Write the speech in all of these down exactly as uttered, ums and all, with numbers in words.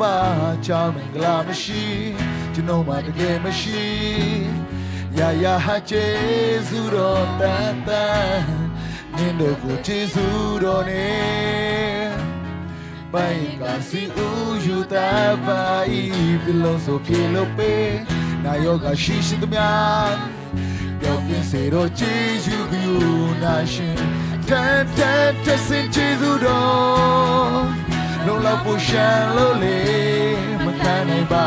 ဘာကြောင့်မင်္ဂလာမရှိကျွန်တော်မှာတကယ်မရှိရရဟာကျေးဇူးတော်တန်တန်နင်တို့ကိုကျေးဇူးတော်နဲ့ပိုင်ကစီဦးယူတာပါဤပြလုံးစုံဖြေလို့ပေးနာယောဂရှိရှိသမျှ ပြောင်းပြင်စေတော့ကျေးဇူးကယူနာရှင်ထက်ထက်ထက်စင်ကျေးဇူးတော်လုံးလောက်ပူရှမ်းလို့လေမခံနိုင်ပါ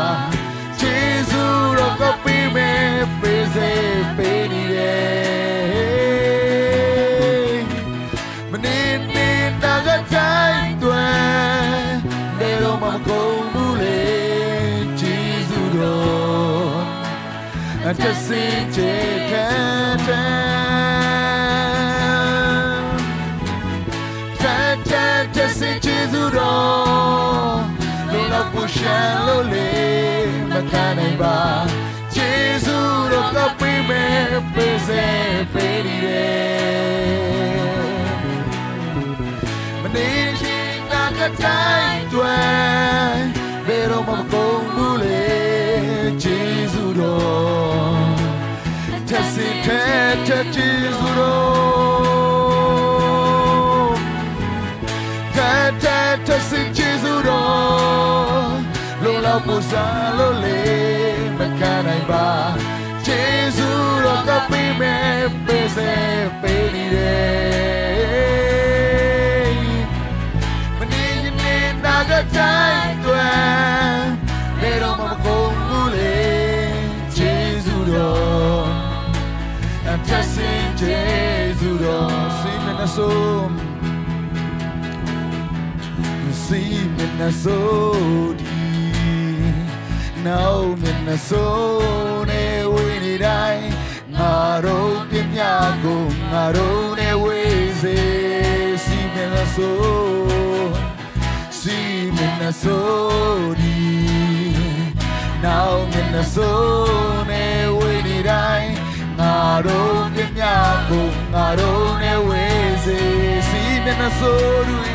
ကျေးဇူးတော်ကပေးမယ်ပေးစေပေးနေတယ်မနေနေနာဂတ်တိုင်းတွင်ဘယ်တော့မှမကုန်ဘူးလေကျေးဇူးတော် Testing Jerusalem Testing Jerusalem လူလောက်ပူရှမ်းလို့လေမခံနိုင်ပါကျေးဇူးတော်ကပေးမယ်ပေးစေပေးနေတယ်မနေချင်းနာကတိုင်းတွင်ဘယ်တော့မှမကုန်ဘူးလေကျေးဇူးတော်ထက်စင်ထက်ထက်ကျေးဇူးတော်ထက်ထက်ထက်စင်ကျေးဇူးတော်လုံလောက်ပူဇော်လို့လေမခံနိုင်ပါကျေးဇူးတော်ကပေးမယ်ပေးစေပေးနေတယ်မနေယနေ့နာကတိုင်းတွင်ဘယ်တော့မှမကုန်ဘူးလေကျေးဇူးတော်အထက်ဆင့်ကျေးဇူးတော်စီမင်းအစိုးစီမင်းအစိုးဒီနောက်မင်းအစိုးနဲ့ဝေးနေတိုင်းငါတို့ပြင်းများကိုငါတို့နဲ့ဝေးစေစီမင်းအစိုးစီမင်းအစိုးဒီနောက်မင်းအစိုးနဲ့ဝေးနေတိုင်းငါတို့ပြင်းများကိုငါတို့နဲ့ဝေးစေစီမင်းအစိုးဒီ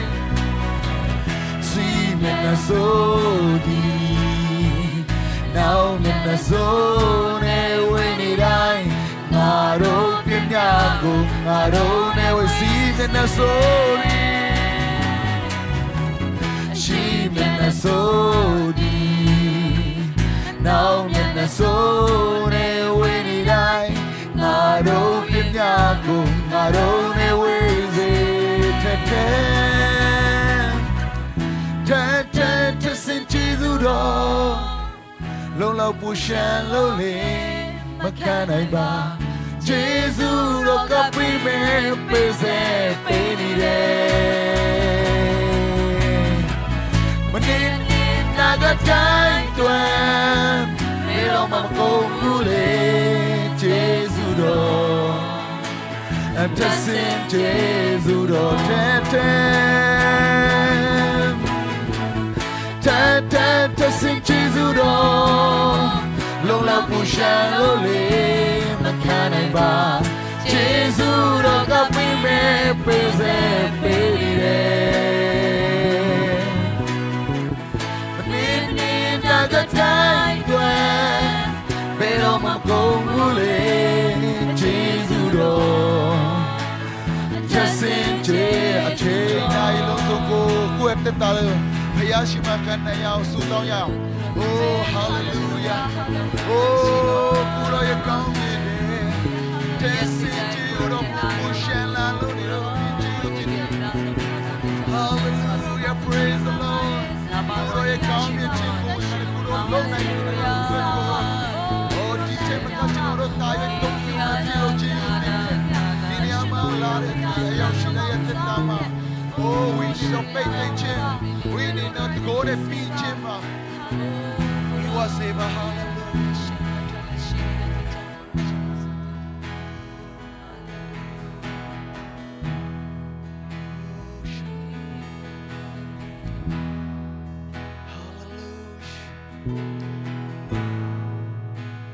စီမင်းအစိုးဒီနောက်မင်းအစိုးနဲ့ဝေးနေတိုင်းငါတို့ပြင်းများကိုငါတို့နဲ့ဝေးစီမျက်နှာစိုးဒီရှိမျက်နှာစိုးဒီနောက်မျက်နှာစိုးနဲ့ဝေးနေတိုင်းငါတို့ပြင်းများကိုငါတို့နဲ့ဝေးစေထဲထဲထဲထဲထဲစင်ကျေးဇူးတော် လုံးလောက်ပူရှမ်းလို့လေမခံနိုင်ပါကျေးဇူးတော်ကပ်ပြီးမဲ့ပေးစေပေးနေတယ်မနေ့နေ့နာကတိုင်းတွင်မေတော့မမကုန်ဘူးလေကျေးဇူးတော် အထက်ဆင့်ကျေးဇူးတော်ထဲထဲထဲထဲထဲဆင့်ကျေးဇူးတော်လုံလောက်ပူရှမ်းလို့လေမခံနိုင်ပါကျေးဇူးတော်ကပ်ပြီးမဲ့ပေးစေပေးနေတယ်မနေ့နေ့နာကတိုင်းတွင် ဘယ်တော့မှကုန်ဘူးလေကျေးဇူးတော်ထက်ဆင့်ကျေးအချိန်တိုင်းလုံးစုံကိုကိုယ့်ရဲ့သက်တာလို့ဘုရားရှင်မှာခံနိုင်ရအောင်ဆုတောင်းရအောင်။ Oh hallelujah. Oh ကိုယ်တော်ရဲ့ကောင်းမြတ်တဲ့ထက်ဆင့်ကျေးဇူးတော်ကိုကိုရှမ်းလာလို့နေတော့ကျေးဇူးတင်တယ်။ Hallelujah. Praise the Lord. ကိုယ်တော်ရဲ့ကောင်းမြတ်ခြင်းကိုရှင်ကိုယ်တော်လုံးနိုင်တဲ့အတွက်ကိုအိုဒီချိန်မှာကျွန်တော်တို့တာရဲ့တုံ့ပြန်မှုပြုလုပ်ခြင်းကိုတင်တယ်ဒီနေရာမှာလာတဲ့ဒီအရောက်ရှိတဲ့ယတနာမှာအိုဝိညာဉ်တော်ပိတ်သိမ်းခြင်းဝိညာဉ်တော်တကိုးနဲ့ပြီးခြင်းမှာ He was able hallelujah. Hallelujah.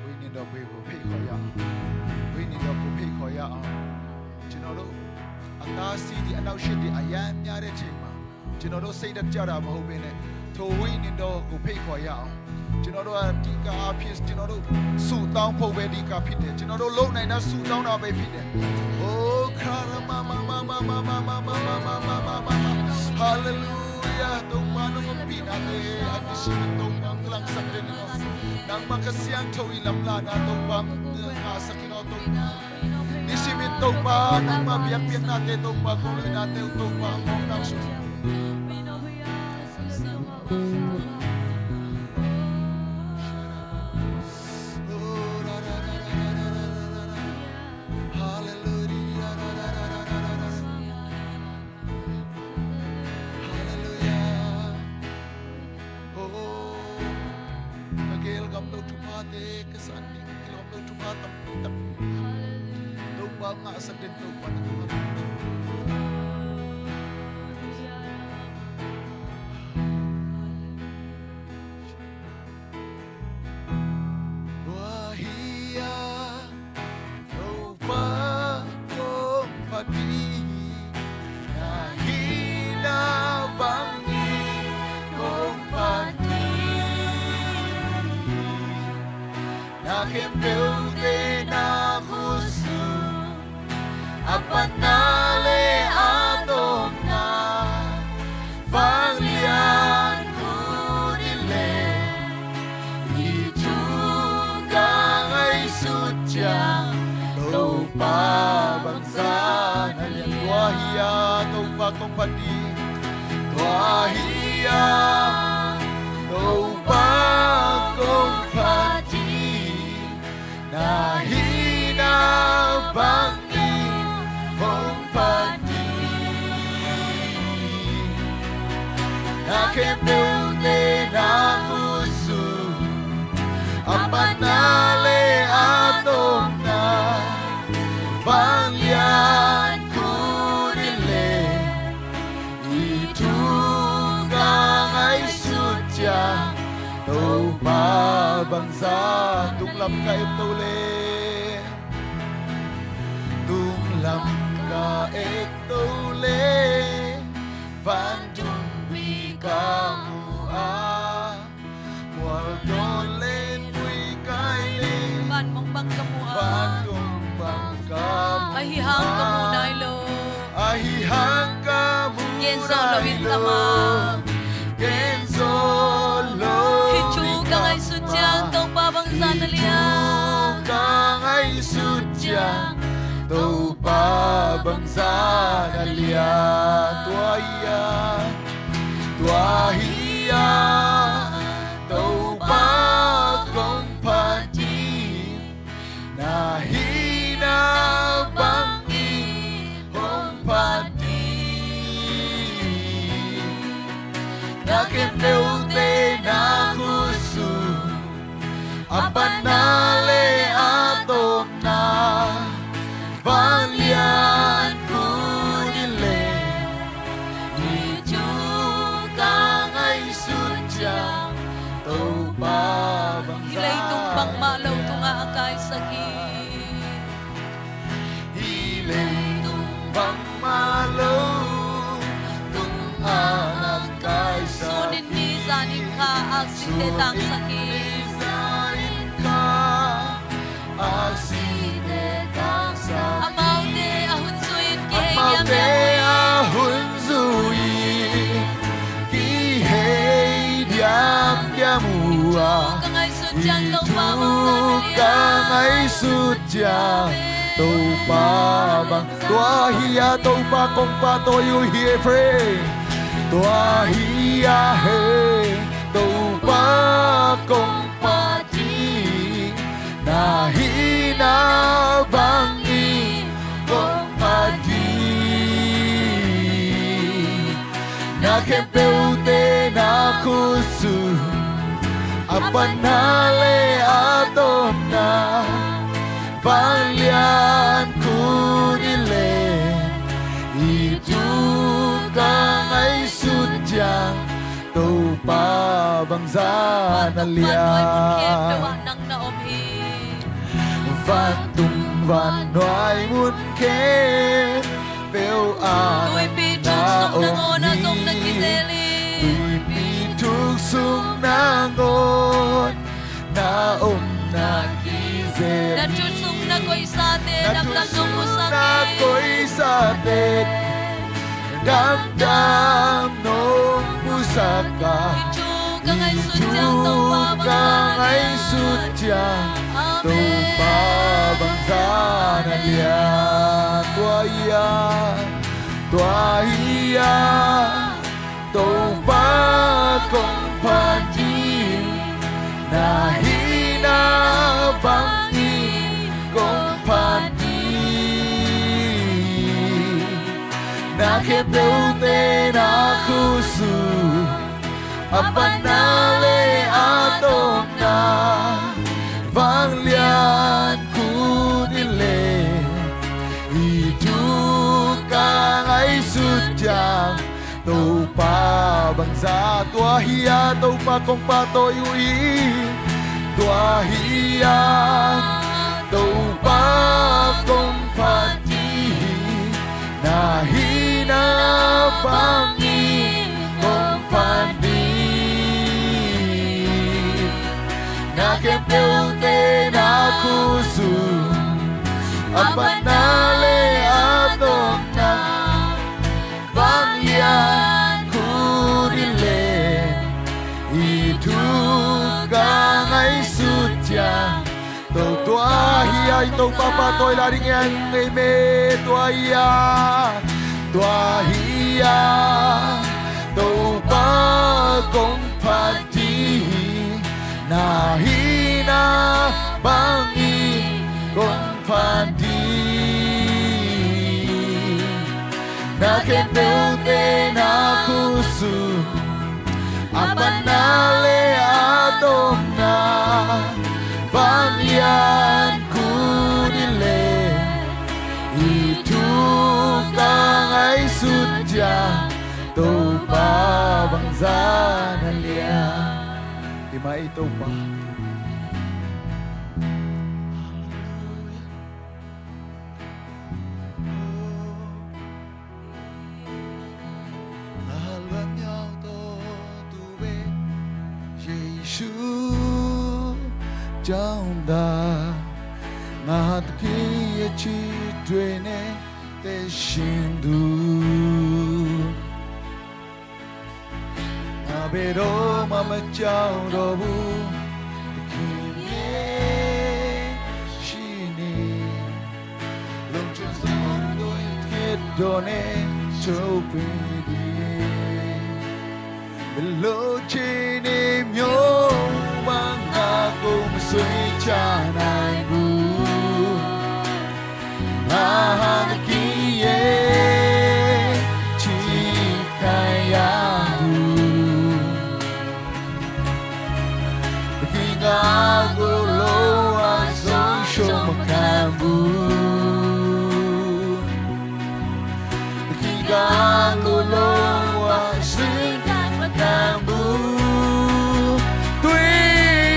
ဝိညာဉ်တော်ကိုဖိတ်ခေါ်ရအောင်ဝိညာဉ်တော်ကိုဖိတ်ခေါ်ရအောင်ကျွန်တော်တို့အသားစီးဒီအနောက်ရှစ်ဒီအရမ်းများတဲ့ချိန်မှာကျွန်တော်တို့စိတ်တကြတာမဟုတ်ဘဲနဲ့တ ထိုဝိညာဉ်တော်ကို ဖိတ်ခေါ်ရအောင်။ ကျွန်တော်တို့က အဓိကအားဖြင့် ကျွန်တော်တို့ ဆုတောင်းဖို့ပဲ အဓိကဖြစ်တယ်။ ကျွန်တော်တို့ လုပ်နိုင်တာ ဆုတောင်းတာပဲ ဖြစ်တယ်။ အို ခရမမမမမမမမမမမမမ Hallelujah. Topa nong pina te, a ti si Topa nong lang sa te ni. Nang makasiang tho i lam la na Topa, nga sa kino Topa. Nisimin Topa, nangmah biakpiaknate Topa, kong luinate Topa, kong nang su. Hallelujah. Hallelujah. Oh, ka gel gam lo thupate, ka san ding kilawm lo thupha tampi tak. Topa ngah sak den Topa na. Tua hi a Topa kong phat ding, na hihna bangin kong phat ding. Na khempeuhte na khutsung, a patna le a tawpna, vanglian khutin le, i thu ka ngaihsut ciang, Topa bangzah na lian. Tua hi a Topa kong phat ding, tua hi a Topa kong phat ding. Na hihna bangin hong phat ding. Na khempeuhte na khutsung, a patna le a tawpna, vanglian khutin le, i thu ka ngaihsut ciang, Topa bangzah. Tunglam ka et to le, tunglam ka et to le, vantung pi ka mu a, mual dawn le tui kai le, van mong bang ka mu a, vantung bang ka mu a, ahi hang ka mu nai lo. Ahi hang ka mu nai lo. Gen zo lo in tam a, gen zo lo in tam a. Hih thu ka ngaihsut ciang Topa bangzah na lian. Hih thu ka ngaihsut ciang Topa bangzah na lian. Tua hi a, tua hi a Topa kong phat ding. Na hihna bangin hong phat ding. Na khempeuhte na khutsung, a patna le a tawpna, vanglian khutin le, i thu ka ngaihsut ciang, Topa bangzah. Hih leitung bangmah lo tungah a kaisak hi. Hih leitung bangmah lo tungah a kaisak hi. Sun in ni, zan in kha aksite tangsak hi. Sun in ni, zan in kha aksite tangsak hi. Amaute a hun zui in kihei diam diam uh hi. Amaute a hun zui in kihei diam diam uh a. Hih thu ka ngaihsut ciang Topa bangzah na lian. Hih thu ka ngaihsut ciang Topa bang. Tua hi a Topa kong phat, tua hi uh hi e, friend. Tua hi a he, Topa kong phat ding. Na hihna bangin kong phat ding. Na khempeuhte na khutsung, a patna le a tawpna, vanglian khutin le, i thu ka ngaihsut ciang, Topa bangzah na lian. Vantung vannuai mun khempeuh ah nang na om hi. Vantung vannuai mun khempeuh ah nang na om hi. Tuipi thuk sung nangawn ah zong na kitel hi. Tuipi thuk Nong musak na kei, koisa tek damdam nong musak a, i thu ka ngaihsut ciang Topa bangzah na lian. Tua hi a, tua hi a, Topa kong phat ding, na hihna bangin kong phat ding. Na khempeuhte na khutsung, a patna le a tawpna, vanglian kut in le i thu ka ngaihsut ciang Topa bangzah. Tua hi a, Topa kong pahtawi uh hi. Tua hi a, Topa kong phat ding, na hihna bangin kong phat ding. Na khempeuhte na khutsung, a patna le a tawpna, vanglian kut in le i thu ka ngaihsut ciang. Tua hi a, i Topa pahtawi lai ding hi hang, amen. Tua hi a, tua hi a, Topa kong phat ding, na hihna bangin kong phat ding. Na khempeuhte na khutsung, a patna le a tawpna, vanglian kut in le i thu ka ngaihsut ciang Topa bangzah na lian. I mah i Topa. Nga luat nyaw to tu ve Jesu, jauh dah nga hati a ci tuene te sing du. Nga bero ma ma jauh do bu te kim ye shini. Long chun song do in thiet do ne cho pi di. Belo che ne myo bang a kong sui cha nai bu. Nga hati a ci kai ya bu. King a gulo a song shong makan bu. King a gulo a sing kai makan bu. Tui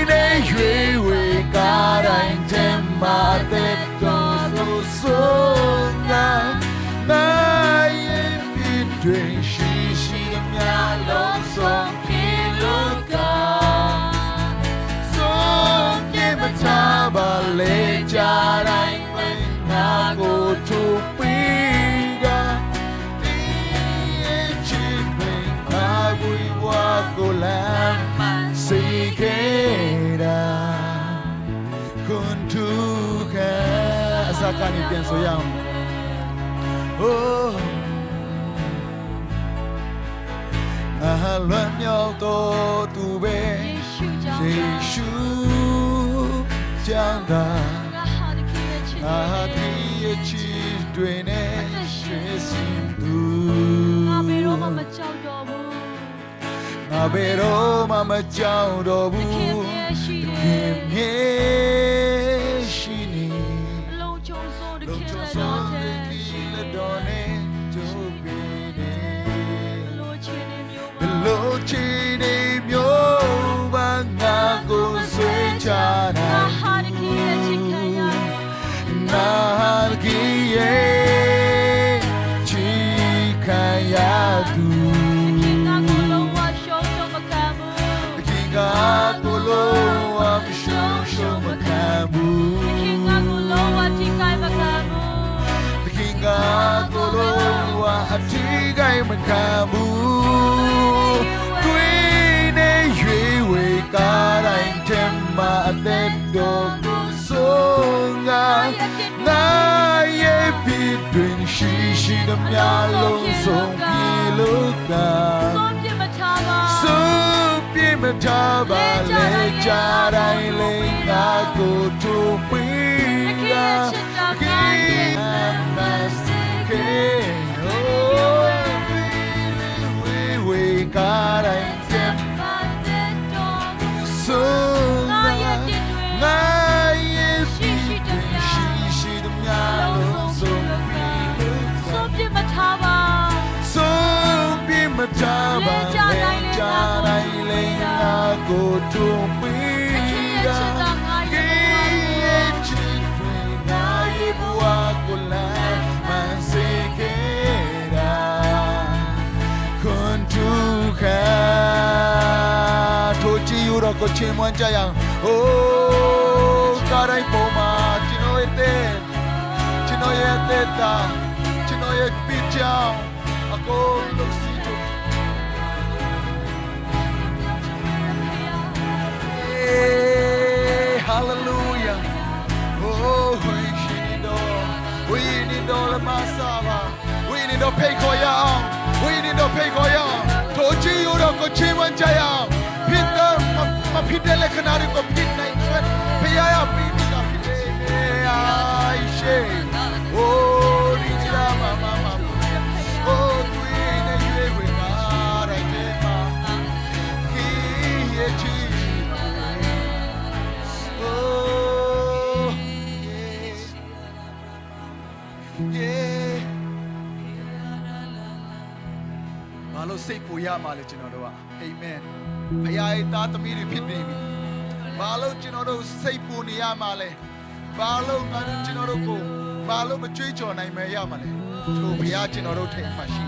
ne yue we ka dai tem ma te to so so na na ye pi tui shi shi mya long song. Kiluka song ye mataba le jarai na ko tupiga. Ti e chi pe na gui wa ko lam si keda. Kun tuka. Asa kani pian so yang. Oh. Nga luat nyaw to tu ve Jesu, jauh dah nga hati a ci tuene te sing du. Nga bero ma ma jauh do bu. Nga bero ma ma jauh do bu. Te kim ye shini. Long chong so te kim la do ne cho pi ne. Lo che ne myo bang a kong sui cha nai bu. Nga hati a ci kai ya bu. King a gulo a song shong makan bu. King a gulo a song shong makan bu. King a gulo a ci kai makan bu. Kabu, tui ne yue wei ka dai tem ma te do sung a, na ye pi tui shi shi dam ya long sung pi lu ka. Sung pi ma ta ba le ja dai le nga ko tu pi la. Thawci uh tawh ko cin muan ca yang. O ka dai poma cino e te, cino e te ta, cino e pi ciao. A ko lo si tu. Hallelujah. O hui shi ni do, hui ni do le ma sa ba. Hui ni do pei ko yang, hui ni do pei ko yang. Thawci uh tawh ko cin muan ca yang. Pit da ma pit de le khana ri ko pit nai suan. Pei ya ya pi pi ka pit de. Ai she. O ri da ma ma ma. O tui ne yue wei ka dai te ma. Ki ye ci. O. Balo seipu ya ma le cino do a. Amen. Paya e ta tami di pit di mi. Balo cino do seipu ni ya ma le. Balo nga do cino do ko. Balo ma cui co nai me ya ma le. Tu paya cino do te ma shi.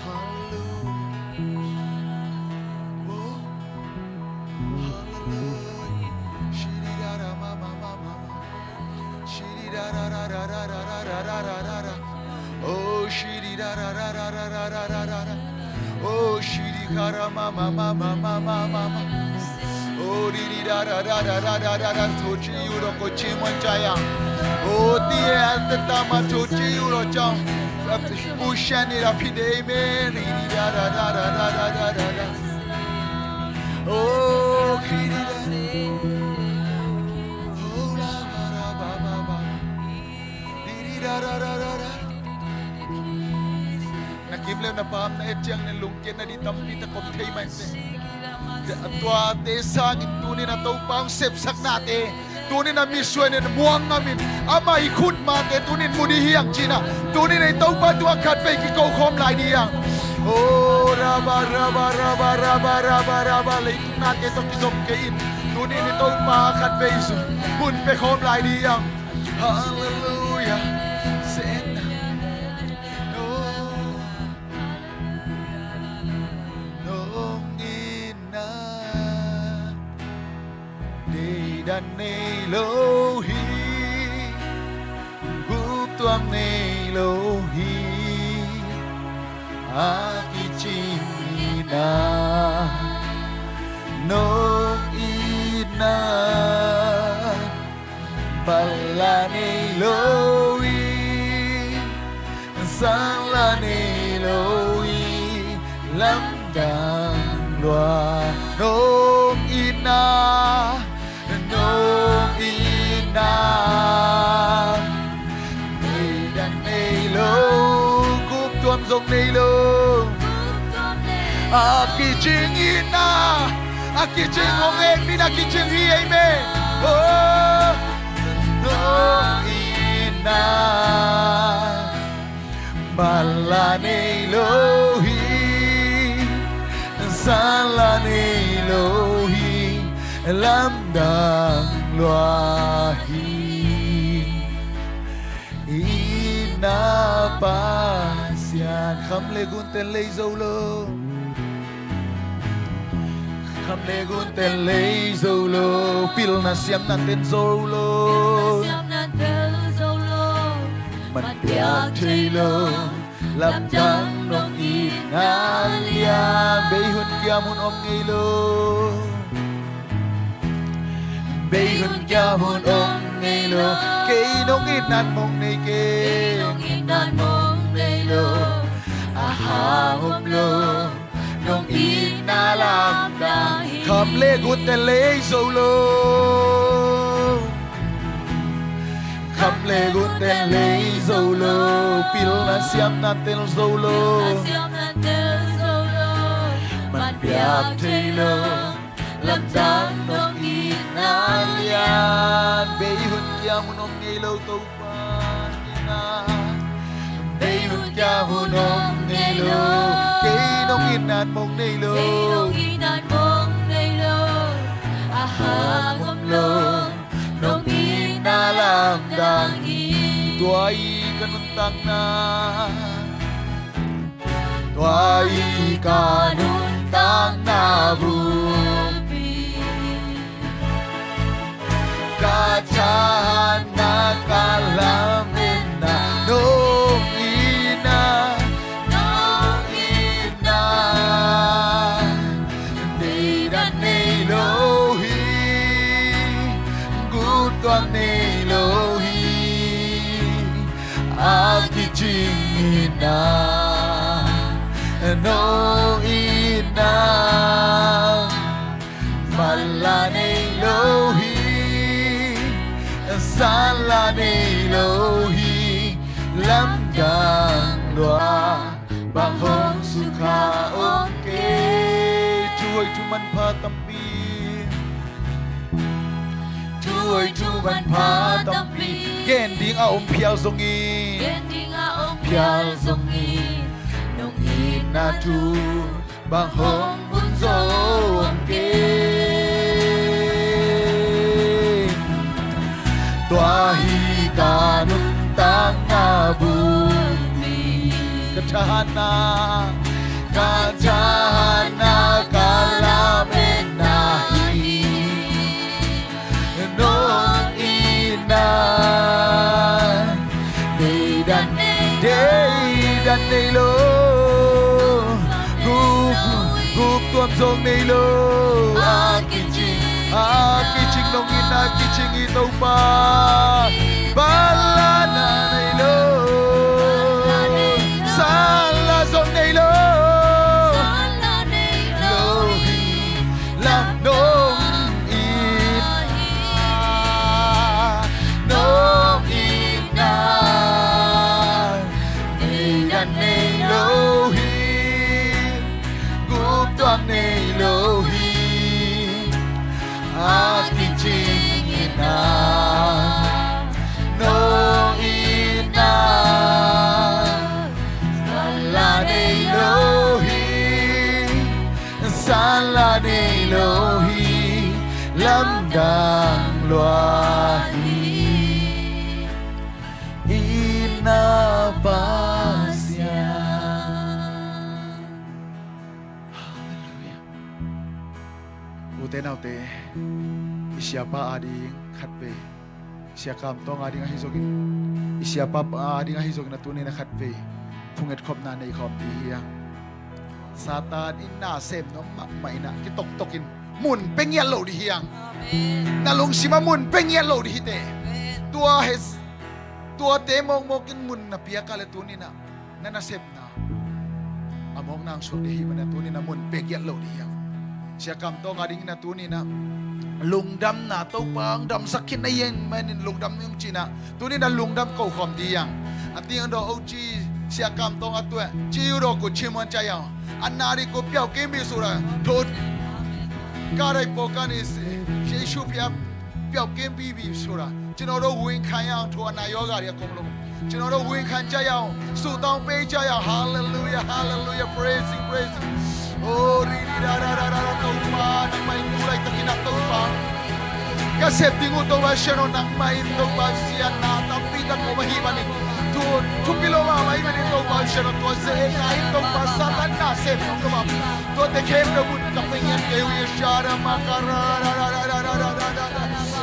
Hallelujah. Oh. Hallelujah. Shiri da da ma ma ma ma ma. Shiri da da da da da da da da da da da. Oh, shiri da da da da da da da da da. Oh, shiri kara ma ma ma ma ma ma ma ma. Oh, di di da da da da da da da da. Thawci uh tawh ko cin muan ca yang. Oh, ti e an te ta ma thawci uh tawh ciao. Pu shan ni da phi de me. Di di da da da da da da da da. Oh, ki di da. Oh, la ba ra ba ba ba. Na kim le na pam na et ciang na lungkiat na di tampi tak om thei mai te. Tuate sangin tunin a Topa hong sepsaknate, tunin a misuan in muang ngamin ama i khut mate tunin mu di hiang cina. Tunin ei Topa tua khat vei kiko khawm lai di hiang. O raba raba raba raba raba raba, leitung nate tawh kizom kei in. Tunin ei Topa khat vei zong hun pe khawm lai di hiang. Hallelujah. Sen. Nong itna deidan nei lo hi, guptuam nei lo hi. A kicing itna nong itna Pala nei lo hi, sanla nei lo hi, lamdang lua. Nong itna, nong itna deidan nei lo, guptuam zong nei lo. A kicing itna, a kicing hong et min a kicing hi ei me. Oh, nong itna pala nei lo hi, sanla nei lo hi, lamdang lua hi. Itna Pasian. Kham le gun ten lei zo lo, kham le gun ten lei zo lo, pilna siamna ten zo lo, man piak thei lo. Lamdang nong itna lian. Bei hun kiam hun om ngei lo. Bei hun kiam hun om ngei lo. Kei nong itna mong nei kei. Kei nong itna mong nei lo. A hang om lo. Nong itna lamdang hi. Kham le gutte lei zo lo. Kham le gutte lei zo lo. Pilna siamna tel zo lo. Pilna siamna tel zo lo. Man piak thei lo. Lamdang nong itna lian. Bei hun kiam hun om ngei lo Topa. Bei hun kiam hun om ngei lo. Kei nong itna mong nei lo. Kei nong itna mong nei lo. A hang om lo. Nong itna lamdang hi. Tua hi ka nuntakna. Tua hi ka nuntakna bulpi. Ka thahatna ka lametna nong itna, nong itna. Deidan nei lo hi, guptuam nei lo hi. A kicing itna, nong itna. Manla nei lo hi, sanla nei lo hi. Lamdang lua, bang hong sukha om kei. Thu hoih thu manpha tampi. Thu hoih thu manpha tampi. Gen ding a om phial zongin. Gen ding a om phial zongin. Nong itna thu bang hong bun zo om kei. Tua hi ka nuntakna bulpi. Ka thahatna, ka thahatna ka lametna hi. Nong itna, deidan, deidan nei lo. Gup, guptuam zong nei lo. A kicing, a kicing nong itna kicing hi Topa. Banlana nei lo. Sanla zong nei lo. Lo hi. Lam nong itna, nong itna. Deidan nei lo hi, guptuam nei lo hi. A kicing itna, nong itna. Sanla nei lo hi. Sanla nei lo hi, lamdang lua hi. Itna Pasian. Halleluia. Ute naute, i siapa ading khatvei, Sia Kam Tawng ading ahi zongin, i siapa ading ahi zongin a tuni-in a khatvei phungetkhopna nei khawm ding hi hang. Satan in na sem nuam mahmah in ah, kitoktokin mun pia ngiat lo ding hi hang. Amen. Na lungsim ah mun pia ngiat lo ding hi teh. Amen. Tua he, tuate mawkmawk in mun na piak a leh tuni-in ah na nasepna a mawkna hong suak ding ahih manin a tuni-in a mun pia ngiat lo ding hi hang. Sia Kam Tawng adingin a tuni-in a lungdamna, Topa hong damsak khin na hih manin lungdam ning ci-in a tuni-in a lungdam ko khawm ding hi hang. A ting dawh o ci Sia Kam Tawng a tuah ci u dawh ko ci muan ca yau. A na ding ko piau kim bi su la tho. Ka dai po ka ni si shi shu piau piau kim bi bi su la. Ci no dawh hu in khan yau tho a na yaw ga ding a kong lo. Ci no dawh hu in khan ca yau. Su tawng pei ca yau. Hallelujah, hallelujah. Praising, praising. Oh, ri ri ra ra ra ra ra. Topa nangmah in tu laitakin ah Topa ka sep ding uh Topa Sian aw, nangmah in Topa Sian na tampi tak om ahih manin thu thupi lo mahmah ahih manin Topa Sian aw, tua zetna in Topa Satan na sem nong Topa tuate khempeuh mun ka pia ngiat kei uh hi. Sha ra ma ka ra ra ra ra.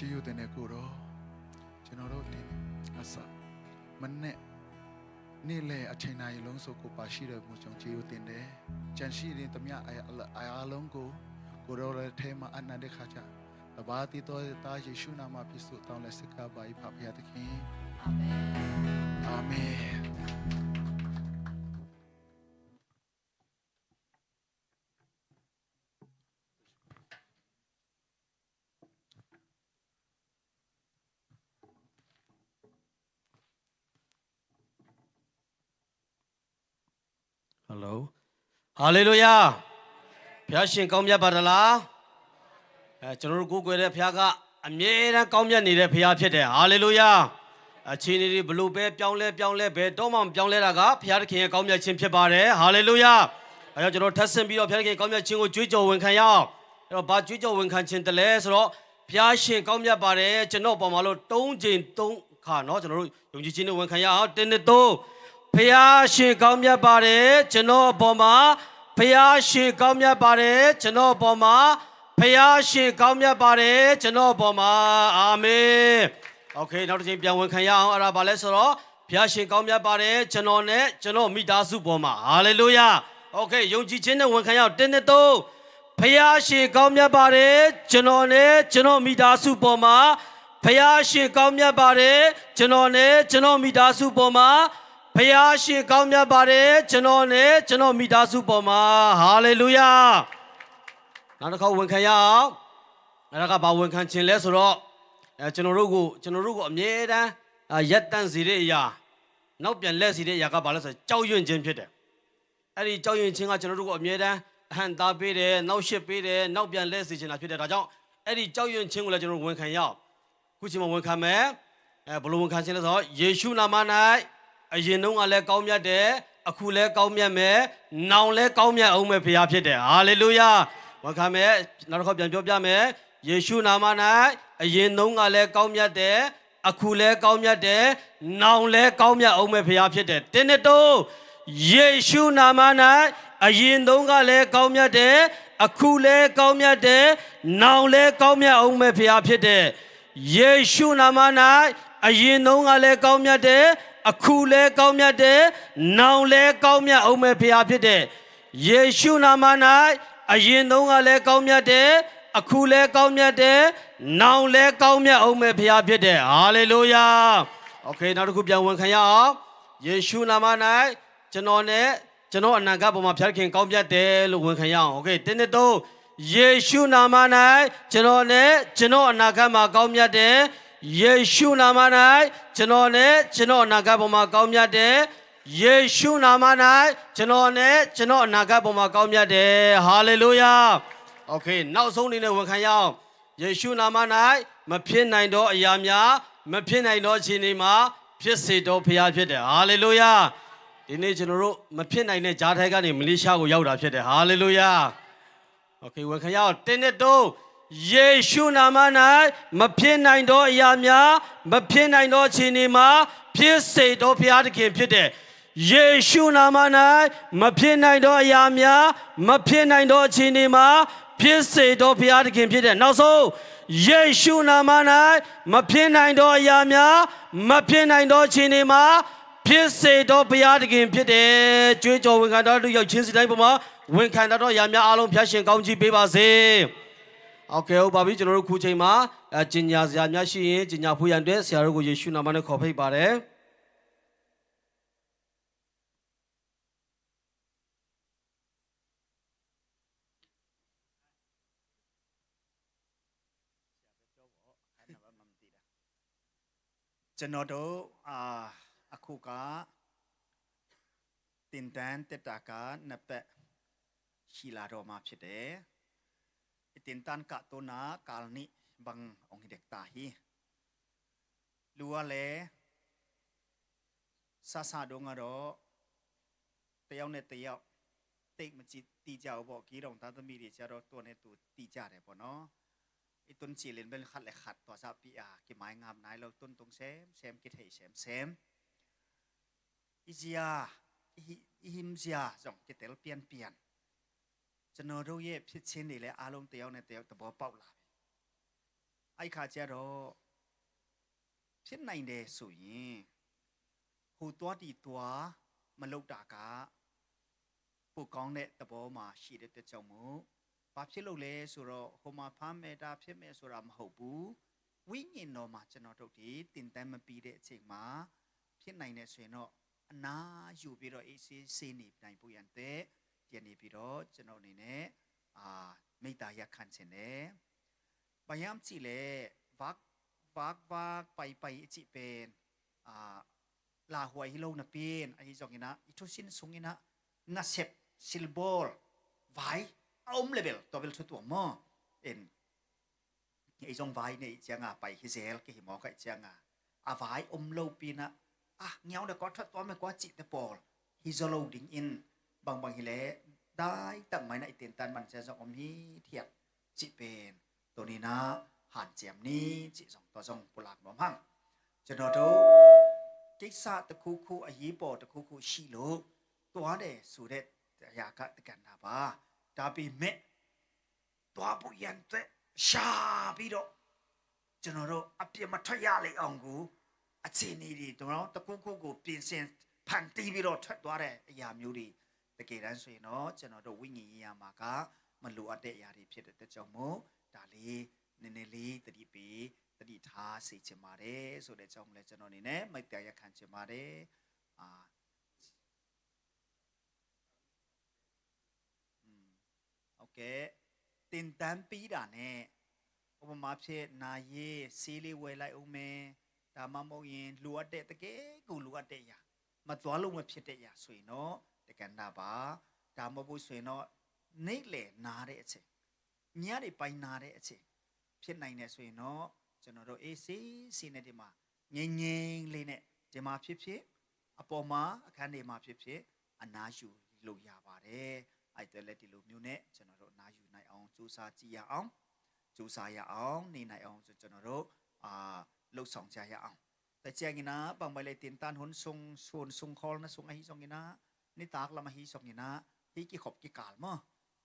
ကျေးဇူးတင်တယ်ကိုယ်တော်။ ကျွန်တော်တို့ဒီနေ့အစမနေ့နေ့လယ်အချိန်နာရီလုံးဆိုကိုပါရှိတော်မူကြောင်းကျေးဇူးတင်တယ်။ ကြံရှိတဲ့သမျှအရာအရာအားလုံးကိုကိုယ်တော်လက်ထဲမှာအပ်နှံတဲ့ခါကျတပါးတည်းသောသားယေရှုနာမဖြစ်ဆုတောင်းလျက်ဆက်ကပ်ပါ၏ဖခင်။ အာမင်။ အာမင်။ Hello. Hallelujah. ဘုရားရှင်ကောင်းမြတ်ပါသလား။ အဲကျွန်တော်တို့ကိုးကွယ်တဲ့ဘုရားကအမြဲတမ်းကောင်းမြတ်နေတဲ့ဘုရားဖြစ်တယ်။ Hallelujah. အခြေအနေတွေဘယ်လိုပဲပြောင်းလဲပြောင်းလဲဘယ်တော့မှမပြောင်းလဲတာကဘုရားသခင်ရဲ့ကောင်းမြတ်ခြင်းဖြစ်ပါတယ်။ Hallelujah. အဲတော့ကျွန်တော်ထပ်ဆင့်ပြီးတော့ဘုရားသခင်ကောင်းမြတ်ခြင်းကိုကြွေးကြော်ဝန်ခံရအောင်။ အဲတော့ဘာကြွေးကြော်ဝန်ခံခြင်းတလဲဆိုတော့ဘုရားရှင်ကောင်းမြတ်ပါတယ်ကျွန်တော်ပေါ်မှာလို့သုံးချိန်သုံးခါနော်ကျွန်တော်တို့ယုံကြည်ခြင်းနဲ့ဝန်ခံရအောင်။ တစ်နှစ်သုံး။ ဘုရားရှင်ကောင်းမြတ်ပါတယ်ကျွန်တော်အပေါ်မှာ။ ဘုရားရှင်ကောင်းမြတ်ပါတယ်ကျွန်တော်အပေါ်မှာ။ ဘုရားရှင်ကောင်းမြတ်ပါတယ်ကျွန်တော်အပေါ်မှာ။ အာမင်။ Okay, နောက်တစ်ချိန်ပြန်ဝန်ခံရအောင်။ အဲ့ဒါဘာလဲဆိုတော့ဘုရားရှင်ကောင်းမြတ်ပါတယ်ကျွန်တော်နဲ့ကျွန်တော်မိသားစုပေါ်မှာ။ Hallelujah. Okay, ယုံကြည်ခြင်းနဲ့ဝန်ခံရအောင်။ တစ်နှစ်သုံး။ ဘုရားရှင်ကောင်းမြတ်ပါတယ်ကျွန်တော်နဲ့ကျွန်တော်မိသားစုပေါ်မှာ။ ဘုရားရှင်ကောင်းမြတ်ပါတယ်ကျွန်တော်နဲ့ကျွန်တော်မိသားစုပေါ်မှာ။ ဘုရားရှင်ကောင်းမြတ်ပါတယ်ကျွန်တော်နဲ့ကျွန်တော်မိသားစုပေါ်မှာ။ Hallelujah. နောက်တစ်ခေါက်ဝန်ခံရအောင်။ အဲ့ဒါကဘာဝန်ခံခြင်းလဲဆိုတော့အဲကျွန်တော်တို့ကိုကျွန်တော်တို့ကိုအမြဲတမ်းအာရပ်တန့်စေတဲ့အရာနောက်ပြန်လှည့်စေတဲ့အရာကဘာလဲဆိုတော့ကြောက်ရွံ့ခြင်းဖြစ်တယ်။ အဲ့ဒီကြောက်ရွံ့ခြင်းကကျွန်တော်တို့ကိုအမြဲတမ်းအဟန့်အတားပေးတယ်၊ နှောင့်ယှက်ပေးတယ်၊ နောက်ပြန်လှည့်စေချင်တာဖြစ်တယ်။ ဒါကြောင့်အဲ့ဒီကြောက်ရွံ့ခြင်းကိုလည်းကျွန်တော်တို့ဝန်ခံရအောင်။ အခုချိန်မှာဝန်ခံမယ်။ အဲဘယ်လိုဝန်ခံခြင်းလဲဆိုတော့ယေရှုနာမ၌အရင်တုန်းကလည်းကောင်းမြတ်တယ်၊ အခုလည်းကောင်းမြတ်မယ်၊ နောင်လည်းကောင်းမြတ်အောင်မဲ့ဘုရားဖြစ်တယ်။ Hallelujah. ဝန်ခံမယ်။ နောက်တစ်ခေါက်ပြန်ပြောပြမယ်။ ယေရှုနာမ၌အရင်တုန်းကလည်းကောင်းမြတ်တယ်၊ အခုလည်းကောင်းမြတ်တယ်၊ နောင်လည်းကောင်းမြတ်အောင်မဲ့ဘုရားဖြစ်တယ်။ တစ်နှစ်သုံး။ ယေရှုနာမ၌အရင်တုန်းကလည်းကောင်းမြတ်တယ်၊ အခုလည်းကောင်းမြတ်တယ်၊ နောင်လည်းကောင်းမြတ်အောင်မဲ့ဘုရားဖြစ်တယ်။ ယေရှုနာမ၌အရင်တုန်းကလည်းကောင်းမြတ်တယ်၊ အခုလည်းကောင်းမြတ်တယ်၊ နောင်လည်းကောင်းမြတ်အောင်မဲ့ဘုရားဖြစ်တယ်။ ယေရှုနာမ၌အရင်တုန်းကလည်းကောင်းမြတ်တယ်၊ အခုလည်းကောင်းမြတ်တယ်၊ နောင်လည်းကောင်းမြတ်အောင်မဲ့ဘုရားဖြစ်တယ်။ Hallelujah. Okay, နောက်တစ်ခုပြန်ဝန်ခံရအောင်။ ယေရှုနာမ၌ကျွန်တော်နဲ့ကျွန်တော်အနာဂတ်ပေါ်မှာဘုရားသခင်ကောင်းမြတ်တယ်လို့ဝန်ခံရအောင်။ Okay, တစ်နှစ်သုံး။ ယေရှုနာမ၌ကျွန်တော်နဲ့ကျွန်တော်အနာဂတ်မှာကောင်းမြတ်တယ်။ ယေရှုနာမ၌ကျွန်တော်နဲ့ကျွန်တော်အနာဂတ်ပေါ်မှာကောင်းမြတ်တယ်။ ယေရှုနာမ၌ကျွန်တော်နဲ့ကျွန်တော်အနာဂတ်ပေါ်မှာကောင်းမြတ်တယ်။ Hallelujah. Okay, နောက်ဆုံးအနေနဲ့ဝန်ခံရအောင်။ ယေရှုနာမ၌မဖြစ်နိုင်သောအရာများမဖြစ်နိုင်သောအခြေအနေမှာဖြစ်စေသောဘုရားဖြစ်တယ်။ Hallelujah. ဒီနေ့ကျွန်တော်တို့မဖြစ်နိုင်တဲ့ကြားထဲကနေမလေးရှားကိုရောက်တာဖြစ်တယ်။ Hallelujah. Okay, ဝန်ခံရအောင်။ တစ်နှစ်သုံး။ ယေရှုနာမ၌မဖြစ်နိုင်သောအရာများမဖြစ်နိုင်သောအခြေအနေမှာဖြစ်စေသောဘုရားသခင်ဖြစ်တယ်။ ယေရှုနာမ၌မဖြစ်နိုင်သောအရာများမဖြစ်နိုင်သောအခြေအနေမှာဖြစ်စေသောဘုရားသခင်ဖြစ်တယ်။ နောက်ဆုံးယေရှုနာမ၌မဖြစ်နိုင်သောအရာများမဖြစ်နိုင်သောအခြေအနေမှာဖြစ်စေသောဘုရားသခင်ဖြစ်တယ်။ ကြွေးကြော်ဝန်ခံတော်သူရောက်ချင်းစီတိုင်းပေါ်မှာဝန်ခံတတ်သောအရာများအားလုံးဘုရားရှင်ကောင်းချီးပေးပါစေ။ Okay, ဟုတ်ပါပြီ။ ကျွန်တော်တို့ခုချိန်မှာအဲကြေညာစရာများရှိရင်ကြေညာဖို့ရန်အတွက်ဆရာတို့ကိုယေရှုနာမနဲ့ခေါ်ဖိတ်ပါတယ်။ ကျွန်တော်တို့အာအခုကတင်တန်းတက်တာကနှစ်ပတ်ရှိလာတော့မှာဖြစ်တယ်။ အတင်တန်းကတိုနာကာလနီဘန်အောင်ဟိဒက်တာဟိလူဝါလေ ဆဆတုန်းကတော့တယောက်နဲ့တယောက်သိပ်မကြည့်တိကြဘူးပေါ့။ ဂီးတောင်သားသမီးတွေကျတော့သူ့နဲ့သူတိကြတယ်ပေါ့နော်။ အတုံးချီလင်ဘင်ခတ်လက်ခတ်သွားစားပြအာကမိုင်းငမ်နိုင်လို့တုံးတုံးဆဲမ်ဆဲမ်ကထိဆဲမ်ဆဲမ်အီစရာအဟိအဟိမ်စရာကြောင့်ကတဲလ်ပြန်ပြန်ကျွန်တော်တို့ရဲ့ဖြစ်ချင်းတွေလည်းအားလုံးတယောက်နဲ့တယောက်သဘောပေါက်လာပြီ။ အဲ့ခါကျတော့ ဖြစ်နိုင်တယ်ဆိုရင် ဟိုသွားဒီသွား မလုပ်တာက ပိုကောင်းတဲ့သဘောမှာရှိတဲ့အတွက်ကြောင့်မို့ ဘာဖြစ်လို့လဲဆိုတော့ ဟိုမှာဖမ်းမယ် ဒါဖြစ်မယ်ဆိုတာမဟုတ်ဘူး။ ဝိညာဉ်တော်မှာ ကျွန်တော်တို့ဒီသင်တန်းမပြီးတဲ့အချိန်မှာ ဖြစ်နိုင်တယ်ဆိုရင်တော့ အနားယူပြီးတော့ အေးဆေးဆေးနေနိုင်ဖို့ရန်အတွက် ဒီကနေပြီးတော့ ကျွန်တော်အနေနဲ့ အာ မေတ္တာရပ်ခံချင်တယ်။ ဘာကြောင့်ကြည့်လဲ။ ဘတ်ဘတ်ဘတ်ပိုင်ပိုင်အကြည့်ပင် အာ လာဟွေဟီလိုနပင် အဟီဇောင်အင်းနာ အီထူစင်စုံအင်းနာ နဆက် silbol ဝိုင် အုံးလေဘယ် တော်ဘယ် ထူတူမော အင်း အဟီဇောင်ဝိုင် နေ အီချင်ငါ ပိုင်ဟီဇဲလ် ကဟီမော ကအီချင်ငါ အဝိုင် အုံးလိုပင်နာ အာ ငေါ်ဒီး ကွာ ထူတူမော ကွာ ကြည့်တဲ့ ပေါ် ဟီဇော်လိုဒင်းအင်း ဘင်ဘင်ဟီလဲ ဒိုင်တန်မိုင်နာ အီတင်တန်မန် ဆဲဇောင် အုံးဟီထီဢ် ကြည့်ပင် ตัวนี้นะ ဟန်ကျမ်း นี่ ကြည့်ဇောင် ตัวဇောင် ပူလၢ် နွမ်းဟန် ကျွန်တော်တို့ ကိစ္စတစ်ခုခု အရေးပေါ်တစ်ခုခုရှိလို့ သွားတယ်ဆိုတဲ့ အရာက တကဏ္ဍ ပါ။ ဒါပေမဲ့ သွားဖို့ရန်အတွက် ရှာပြီးတော့ ကျွန်တော်တို့ အပြင်မထွက်ရလေအောင်ကို အခြေအနေတွေ ကျွန်တော် တစ်ခုခုကို ပြင်ဆင် ဖန်တီးပြီးတော့ ထွက်သွားတဲ့အရာမျိုးတွေ တကယ်တမ်းဆိုရင်တော့ ကျွန်တော်တို့ ဝိညာဉ်ရေးရာမှာက မလိုအပ်တဲ့အရာတွေ ဖြစ်တဲ့အတွက်ကြောင့်မို့ ဒါလေး နည်းနည်းလေး သတိပေး သတိထားစေချင်ပါတယ်ဆိုတဲ့အကြောင်းလည်း ကျွန်တော်အနေနဲ့ မေတ္တာရပ်ခံချင်ပါတယ်။ အာ อืม โอเค သင်တန်းပြီးတာနဲ့ ဥပမာဖြင့် နာရေးဆေးလေးဝယ်လိုက်ဦးမယ်။ ဒါမှမဟုတ်ရင် လိုအပ်တဲ့ တကယ်ကိုလိုအပ်တဲ့အရာ မသွားလို့မဖြစ်တဲ့အရာဆိုရင်တော့ တကဏ္ဍ ပါ။ ဒါမှမဟုတ်ဆိုရင်တော့ နေ့လယ်နားတဲ့အချိန် ညနေပိုင်းနားတဲ့အချိန် ဖြစ်နိုင်တယ်ဆိုရင်တော့ ကျွန်တော်တို့ အေးဆေးဆေးနဲ့ ဒီမှာ ငြိမ်ငြိမ်လေးနဲ့ ဒီမှာဖြစ်ဖြစ် အပေါ်မှာ အခန်းတွေမှာဖြစ်ဖြစ် အနားယူလို့ရပါတယ်။ အဲ့အတွက်လည်း ဒီလိုမျိုးနဲ့ ကျွန်တော်တို့ အနားယူနိုင်အောင် ကြိုးစားကြည့်ရအောင်။ ကြိုးစားရအောင်။ နေနိုင်အောင်ဆို ကျွန်တော်တို့ အာ လှုပ်ဆောင်ကြရအောင်။ တကြင်ကနာ ဘင်ဘင်လဲ တင်တန် ဟွန်စုံ ဟွန်စုံ ခေါ်နစုံ အဟီဇောင်ကနာ နိတၢ်ကလမ် အဟီဇောင်ကနာ ဟီကီ ခပ်ကီ ကၢ်လ် မီ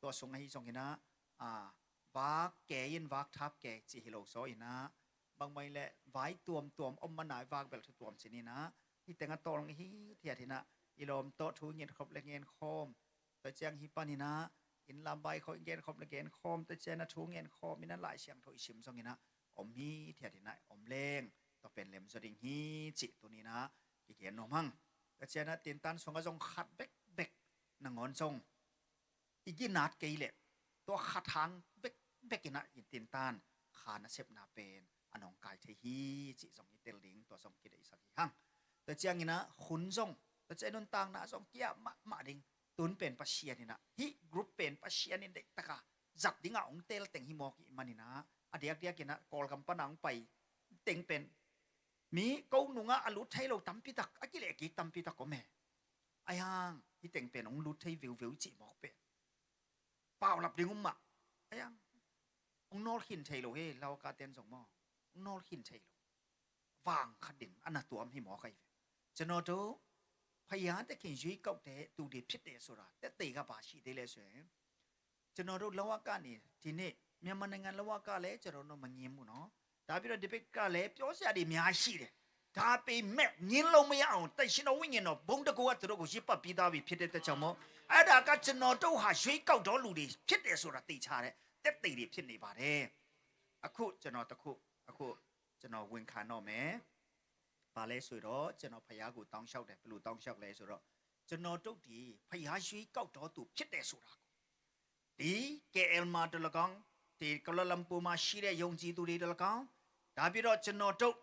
ตัวစုံ အဟီဇောင်ကနာ အာ ဘတ်ကဲ ယင်း ဘတ်ထပ်ကဲ ကြည့် ဟီလိုဆို အင်းနာ ဘင်ဘင်လဲ ဝိုင် တွမ်တွမ် အုံးမနာ ဘတ်ဘယ် ထူတွမ် စင် အင်းနာ ဟီတင်အတော် ဟီထီဢ် ထီၢ် နာ အီလိုမ် တော့ ထူငင်း ခပ်လႄႈ ငင်း ခီုမ် တကြင် ဟီပၢ် အင်းနာ အင်းလမ် ဝိုင် ခပ် ငင်း ခပ်လႄႈ ငင်း ခီုမ် တကြင် နာ ထူငင်း ခီုမ် အင်းနာ လၢႆသဵင် ထူ အီ သိမ် စီုင် အင်းနာ အုံးဟီထီၢ် ထီၢ် နာ အုံးလႅင်း တော့ ပဵၼ်လႅင်း စီုင် ဟီ ကြည့် ตัวนี้นะ ကီကီ နွမ်းဟန် တကြင် နာ တင်တန် စုံ အစုံ ခပ် ဘက် ဘက် နငွမ်း စုံ အီကီ နာတ် ကီ လဲႈ ตัว ခပ် ဟန် ဘက် ဘက် အင်းနာ အီတင်တန် ခါ နာ စပ် နာ ပဵၼ် အနီၢ်ကၢႆ ထီႇ ဟီ ကြည့် စုံ ယီ တဵလ် ဒင်း ตัว စုံ ကီ ဒႆ သၢၵ် ဟီ ဟန် တကြင် အင်းနာ ဟွန် စုံ တကြင် နွမ်းတၢင် နာ စုံ ကီ မ မ ဒင်း တုၼ်း ပဵၼ် ပသျၢၼ် အင်းနာ ဟီ ကရုပ် ပဵၼ် ပသျၢၼ် အင်း ဒဵၵ်း တၵ်း ကႃႈ ယတ်း ဒင်း ဢႃႈ ဢုင်ႇ တဵလ် တဵင် ဟီ မေႃ ကီ မၼ်း အင်းနာ အဒဵၵ်း ဒဵၵ်း အင်းနာ ၵေႃႈ ၵမ်ႈပႃႈၼၢင်း ပႆ တဵင် ပဵၼ် မီး ၵူၼ်းၼုင်ႈ ဢႃႈ လူတ်ႉ ထႆး လူတ်ႉ တမ်ႈ ပီႈတၵ်း ဢၵိလ် ဢၵိ တမ်ႈ ပီႈတၵ်း ၵေႃႈ မႄး ဢႃႈ ယင်း ဟီ တဵင် ပဵၼ် ဢုင်ႇ လူတ်ႉ ထႆး ဝဵဝ်ႈ ဝဵဝ်ႈ ၸီႉ မေႃ ပဵၼ် ပဝ်ႇလပ်ႉ ဒင်း ဢုမ်ႇ မႃး ဢႃႈ ယင်း ဢုင်ႇ ၼေႃႈ ၶိၼ်ႇ ထႆး လူတ်ႉ ႁေး လဝ်ႈၵႃႈ တဵၼ်း သူင် မေႃး ဢုင်ႇ ၼေႃႈ ၶိၼ်ႇ ထႆး လူတ်ႉ ဝၢင်း ၶတ်း တိၼ် ဢၼ်ၼႃႈ တူဝ် ဢမ်ႇ ႁႂ်ႈ မေႃ ၶႂ်ႈ ပဵၼ် ကျွန်တော်တို့ ဘုရားသခင် ရွေးကောက်တဲ့ သူတွေ ဖြစ်တယ်ဆိုတာ သက်သေက ဘာရှိသေးလဲ ဆိုရင် ကျွန်တော်တို့ လဝက နေ ဒီနေ့ မြန်မာနိုင်ငံ လဝက လည်း ကျွန်တော်တို့ မငြင်းဘူးနော်။ ဒါပြီးတော့ ဒီဘက်ကလည်း ပြောစရာတွေ အများကြီးရှိတယ်။ ဒါပေမဲ့ ငြင်းလို့မရအောင် သန့်ရှင်းသော ဝိညာဉ်တော် ဘုန်းတစ်ခုက သူတို့ကို ရစ်ပတ်ပြီးသွားပြီ ဖြစ်တဲ့အတွက်ကြောင့်မို့ အဲ့ဒါက ကျွန်တော်တို့ဟာ ရွေးကောက်တော်လူတွေ ဖြစ်တယ်ဆိုတာ သေချာတဲ့ သက်သေတွေ ဖြစ်နေပါတယ်။ အခု ကျွန်တော်တစ်ခု အခု ကျွန်တော် ဝန်ခံတော့မယ်။ ဘာလဲဆိုတော့ ကျွန်တော် ဘုရားကို တောင်းလျှောက်တယ်။ ဘယ်လို တောင်းလျှောက်လဲဆိုတော့ ကျွန်တော်တို့ဒီ ဘုရား ရွေးကောက်တော်သူ ဖြစ်တယ်ဆိုတာကို ဒီ KL မှာ တစ်လကောင်း၊ ဒီ ကွာလာလမ်ပူမှာ ရှိတဲ့ ယုံကြည်သူတွေ တစ်လကောင်း၊ ဒါပြီးတော့ ကျွန်တော်တို့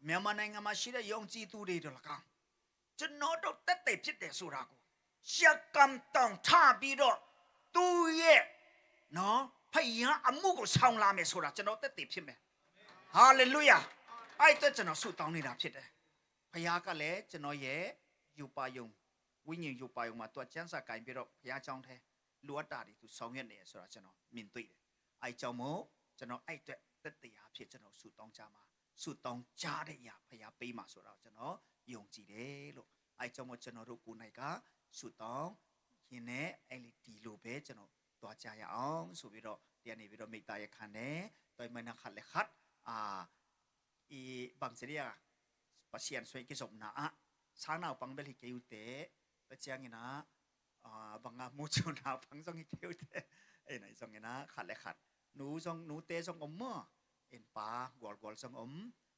မြန်မာနိုင်ငံမှာ ရှိတဲ့ ယုံကြည်သူတွေ တစ်လကောင်း၊ ကျွန်တော်တို့ သက်သေ ဖြစ်တယ်ဆိုတာကို ရကမ်တောင် ထပြီးတော့ သူ့ရဲ့ နော် ဘုရားအမှုကို ဆောင်လာမယ်ဆိုတာ ကျွန်တော် သက်သေ ဖြစ်မယ်။ ဟာလေလုယာ။ အဲ့အတွက် ကျွန်တော် ဆုတောင်းနေတာ ဖြစ်တယ်။ ဘုရားကလည်း ကျွန်တော်ရဲ့ ရူပါရုံ၊ ဝိညာဉ်ရူပါရုံမှာ သူက ကျမ်းစာကိုင်ပြီးတော့ ဘုရားကျောင်းထဲ လိုအပ်တာတွေ သူ ဆောင်ရွက်နေတယ်ဆိုတာ ကျွန်တော် မြင်တွေ့တယ်။ အဲ့ကြောင့်မို့ ကျွန်တော် အဲ့အတွက် သက်သေအားဖြင့် ကျွန်တော် ဆုတောင်းကြမှာ၊ ဆုတောင်းကြတဲ့အရာ ဘုရားပေးမှာဆိုတာကို ကျွန်တော် ယုံကြည်တယ်လို့။ အဲ့ကြောင့်မို့ ကျွန်တော်တို့ ကိုယ်တိုင်က ဆုတောင်းရင်းနဲ့ အဲ့ဒီလိုပဲ ကျွန်တော် သွားကြရအောင်ဆိုပြီးတော့ ဒီကနေပြီးတော့ မေတ္တာရပ်ခံတယ်။ တွႆးမၼ်းနၢ် ခတ်လည်းခတ်၊ a, i bang ci dia, Pasian suai kizopna ah sang naupang bel hi kei uh teh, tua ciangin ah, a, bang a mucu naupang zong hi kei uh teh. Ei, na i zongin ah khat le khat, nu zong, nute zong om maw, in pa gualgual zong om.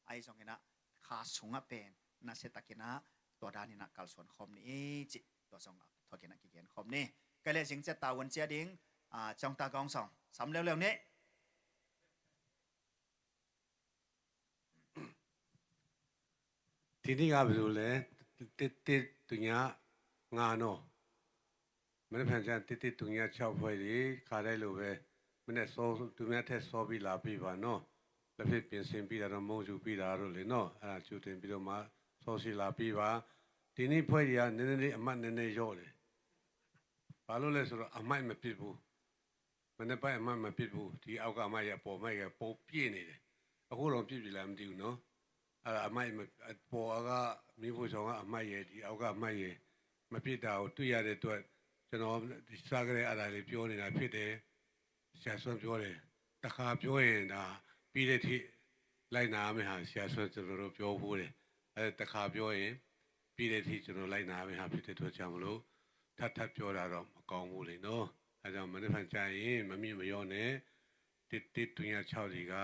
Ahi zongin ah kha sungah pen nasiatakin ah tua danin ah kalsuan khawm ni i cih, tua zong ah thuakin ah kigen khawm ni. Kei le zing ciat tavuan cia ding, a, ciangta gawng sawng sam leuleu ni. Tini nga bizu le, titi tunya nga no. Mene phen chan titi tunya chau phoi di, kha dai lu ve. Mene so, tunya the so bi la bi ba no. La phi pin sin bi da no, mong ju bi da ro le no. A, ju tin bi do ma, so si la bi ba. Tini phoi di a, nene ni a mat nene yo le. Ba lo le so a mai ma pi bu. မနက်ပိုင်းအမှတ်မပစ်ဘူး။ ဒီအောက်ကအမှတ်ရဲ့အပေါ်အမှတ်ရဲ့ပိုပြည့်နေတယ်။ အခုတော့ပြည့်ပြီလားမသိဘူးနော်။ အဲ့ဒါအမှတ်မ-အပေါ်ကမင်းဖေဆောင်ကအမှတ်ရဲ့ဒီအောက်ကအမှတ်ရဲ့မပြည့်တာကိုတွေ့ရတဲ့အတွက်ကျွန်တော်ဒီစကားကလေးအဲ့ဒါလေးပြောနေတာဖြစ်တယ်။ ဆရာဆွမ်းပြောတယ်။ တစ်ခါပြောရင်ဒါပြီးတဲ့အထိလိုက်နာရမယ့်ဟာဆရာဆွမ်းကျွန်တော်တို့ပြောဖို့တယ်။ အဲ့ဒါတစ်ခါပြောရင်ပြီးတဲ့အထိကျွန်တော်လိုက်နာရမယ့်ဟာဖြစ်တဲ့အတွက်ကြောင့်မလို့ ထပ်ထပ်ပြောတာတော့မကောင်းဘူးလေနော်။ အဲဒါကြောင့်မနက်ဖြန်ကျရင်မမိမရောနဲ့တစ်တစ်တွင်းရခြောက်တွေက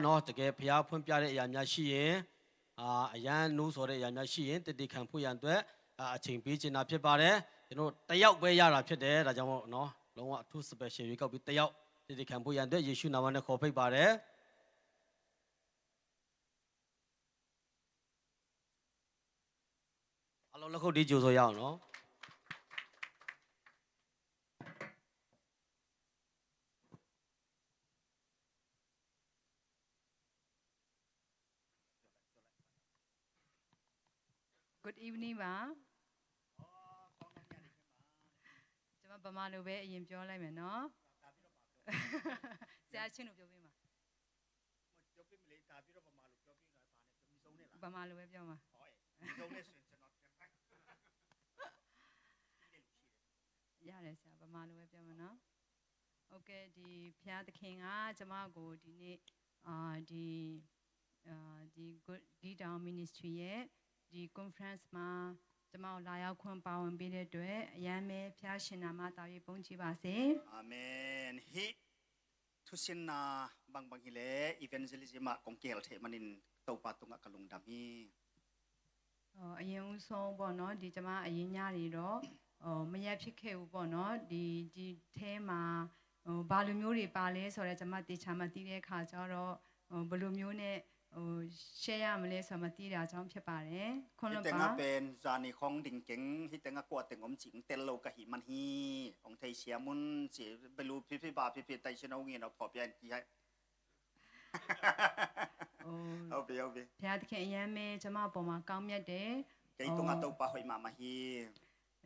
နော်။ တကယ်ဘုရားဖွင့်ပြတဲ့အရာများရှိရင်၊ အာ၊ အရမ်းနှိုးဆော်တဲ့အရာများရှိရင်၊ တည်တည်ခံဖို့ရန်အတွက်၊ အာ၊ အချိန်ပေးချင်တာဖြစ်ပါတယ်။ ကျွန်တော်တစ်ယောက်ပဲရတာဖြစ်တယ်။ ဒါကြောင့်မို့နော်၊ လုံးဝအထူး special ရွေးကောက်ပြီးတစ်ယောက်တည်တည်ခံဖို့ရန်အတွက်ယေရှုနာမနဲ့ခေါ်ဖိတ်ပါတယ်။ အားလုံးလက်ခုပ်တီးကြိုဆိုရအောင်နော်။ Good evening ပါ။ ကျွန်မဗမာလိုပဲအရင်ပြောလိုက်မယ်နော်။ ဆရာချင်းတို့ပြောပေးမှာ။ ပြောပေးမလဲ။ ဒါပြီးတော့ဗမာလိုပြောပြီးတော့ဗာနဲ့တမီဆုံးနဲ့လား။ ဗမာလိုပဲပြောမှာ။ ဟောအေး မီဆုံးနဲ့ဆိုရင်ကျွန်တော်ပြန်လိုက်ပြီးတဲ့လူရှိတယ်။ ရတယ်ဆရာ။ ဗမာလိုပဲပြောမှာနော်။ ဟုတ်ကဲ့။ ဒီဘုရားသခင်ကကျွန်မကိုဒီနေ့၊ အာ၊ ဒီ၊ အာ၊ ဒီ Good Deed Town Ministry ရဲ့ဒီ conference မှာကျွန်မကိုလာရောက်ခွင့်ပါဝင်ပေးတဲ့အတွက်အရမ်းပဲဘုရားရှင်နာမသာ၍ ဘုန်းကြီးပါစေ။ Amen. Hih thusinna bangbang hileh evangelism ah kong kihel theih manin Topa tungah ka lungdam hi. အာ၊ အရင်ဦးဆုံးပေါ့နော်၊ ဒီကျွန်မအရင်ညနေတော့၊ အာ၊ မရက်ဖြစ်ခဲ့ဘူးပေါ့နော်။ ဒီ၊ ဒီထဲမှာ၊ အာ၊ ဘာလူမျိုးတွေပါလဲဆိုတော့ကျွန်မသေချာမသိတဲ့အခါကျတော့၊ အာ၊ ဘယ်လိုမျိုးနဲ့၊ အာ၊ share ရမလဲဆိုတော့မသိတာကြောင့်ဖြစ်ပါတယ်။ Khun Lampa. Hih tengah pen zani khong ding keng, hih tengah kua teng om cing tel lo ka hih man hi. Hong thei siam un ci, belu phipi ba phipi tai sin hong in a phawk pian ki hai. ဟုတ်ပြီ၊ ဟုတ်ပြီ။ ဘုရားသခင်အရမ်းပဲကျွန်မအပေါ်မှာကောင်းမြတ်တယ်။ Kei tungah Topa hoih mahmah hi.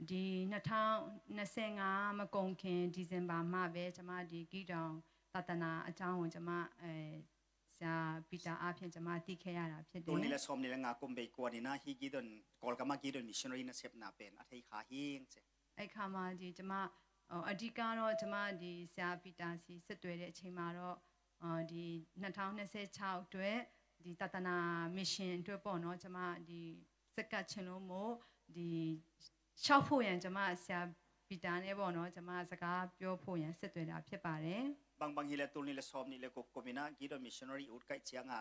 ဒီနှစ်ထောင်နှစ်ဆယ့်ငါးမကုန်ခင်ဒီဇင်ဘာမှပဲကျွန်မဒီဂီတောင်သာသနာအကြောင်းကိုကျွန်မအဲ ဆရာပီတာအားဖြင့် ကျွန်မသိခဲ့ရတာဖြစ်တယ်။ တုန်နီလစောမ်နီလငါး ကုံဘိကွာနီနာ ဟီဂီဒွန် ကော်ကမဂီဒွန် မီရှင်နရီ နစပ်နာပင် အထေခါဟင်းစေ။ အဲ့ခါမှာဒီကျွန်မအဓိကတော့ကျွန်မဒီဆရာပီတာစီဆက်သွယ်တဲ့အချိန်မှာတော့ဒီနှစ်ထောင်နှစ်ဆယ့်ခြောက်အတွက်ဒီသာသနာမစ်ရှင်အတွက်ပေါ့နော်။ ကျွန်မဒီဆက်ကပ်ချင်လို့မို့ဒီလျှောက်ဖို့ရန်ကျွန်မဆရာပီတာနဲ့ပေါ့နော်။ ကျွန်မစကားပြောဖို့ရန်ဆက်သွယ်တာဖြစ်ပါတယ်။ Bangbang hi le tul ni le sawm ni le kuk kumina Gideon Missionary ut kai cianga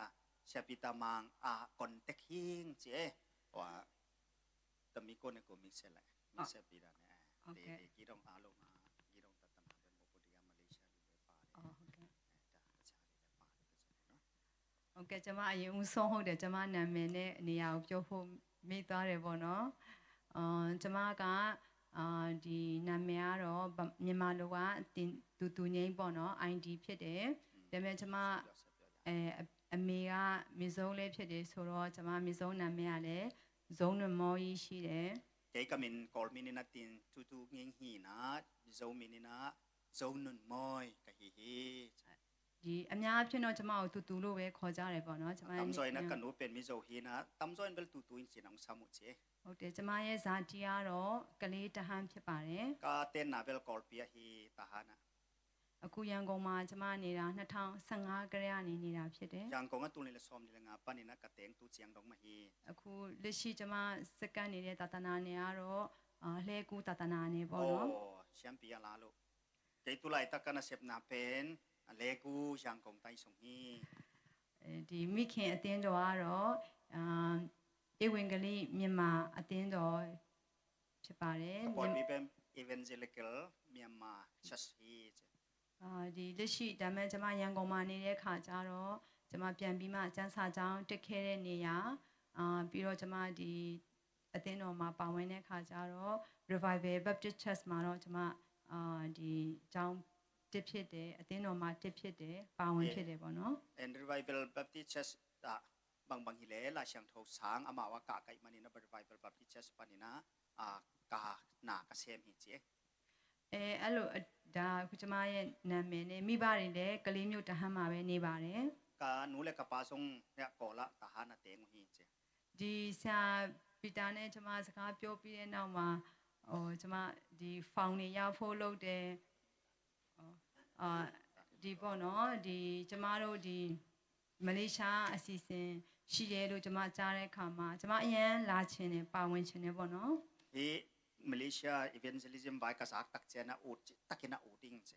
Sia Peter Mang a contact hing ci e. Wa tami ko ne ko mi se le mi se pi da ne. Di Gideon a lo ma Gideon ta tama ben mo ko di Malaysia di le pa. ဟုတ်ကဲ့ ကျွန်မအရင်ဦးဆုံးဟုတ်တယ်။ ကျွန်မနာမည်နဲ့နေရာကိုပြောဖို့မေ့သွားတယ်ပေါ့နော်။ အာကျွန်မကအာဒီနာမည်ကတော့ဗ- မြန်မာလိုကအတင်သူသူငိမ့်ပေါ့နော်။ ID ဖြစ်တယ်။ ဒါပေမဲ့ကျွန်မအဲအအမေကမီဇုံလေးဖြစ်တယ်ဆိုတော့ကျွန်မမီဇုံနာမည်ကလည်းဇုံနမောကြီးရှိတယ်။ Kei ka min Kawl min in a tin Tutu Nging hi na, Mizo min in a Zo Nun Moi ka hi hi. ဒီအများအားဖြင့်တော့ကျွန်မကိုသူသူလို့ပဲခေါ်ကြတယ်ပေါ့နော်။ ကျွန်မရဲ့ Tamzaw in a ka nu pen Mizo hi na, Tamzaw in bel Tutu in ci na ong sam uh ci. ဟုတ်တယ်။ ကျွန်မရဲ့ဇာတိကတော့ကလေးတဟန်းဖြစ်ပါတယ်။ Ka tenna bel Kawlpi a hi, Tahan a. အခုရန်ကုန်မှာကျွန်မနေတာနှစ်ထောင်ဆယ့်ငါးကတည်းကနေနေတာဖြစ်တယ်။ Yangon a tul ni le sawm ni le nga panin a ka teng tu Ciang Dong mah hi. အခုလက်ရှိကျွန်မစက္ကန့်နေတဲ့သာသနာနယ်ကတော့အာလှည်းကူးသာသနာနယ်ပေါ့နော်။ Oh, Siampi a la lo. Kei tu laitak a nasepna pen a leku Yangon tai sung hi. အဲဒီမိခင်အသင်းတော်ကတော့အာဧဝံဂေလိမြန်မာအသင်းတော်ဖြစ်ပါတယ်။ Apoi mi pen Evangelical Myanmar Church hi. အာဒီလက်ရှိဒါပေမဲ့ကျွန်မရန်ကုန်မှာနေတဲ့ခါကျတော့ကျွန်မပြန်ပြီးမှကျမ်းစာကျောင်းတက်ခဲ့တဲ့နေရာအာပြီးတော့ကျွန်မဒီအသင်းတော်မှာပါဝင်တဲ့ခါကျတော့ Revival Baptist Church မှာတော့ကျွန်မအာဒီကျောင်းတက်ဖြစ်တယ်။ အသင်းတော်မှာတက်ဖြစ်တယ်။ ပါဝင်ဖြစ်တယ်ပေါ့နော်။ And Revival Baptist Church တာ bangbang hi le la siang tho sang ama wa ka kai manin a Revival Baptist Church panin a ka na ka sem hi ci. အဲအဲ့လိုအဒါအခုကျွန်မရဲ့နာမည်နဲ့မိဘတွေလည်းကလေးမျိုးတဟမ်းမှာပဲနေပါတယ်။ Ka nu le ka pa zong ya Kawl a Tahan a teng uh hi ci. ဒီဆရာပီတာနဲ့ကျွန်မစကားပြောပြီးတဲ့နောက်မှာဟိုကျွန်မဒီ phone တွေရဖို့လုပ်တယ်။ အာဒီပေါ့နော်ဒီကျွန်မတို့ဒီမလေးရှားအစီအစဉ်ရှိတယ်လို့ကျွန်မကြားတဲ့အခါမှာကျွန်မအရမ်းလာချင်တယ်ပါဝင်ချင်တယ်ပေါ့နော်။ Hi Malaysia evangelism vai ka zak tak cian a ut takin a ut ding ci.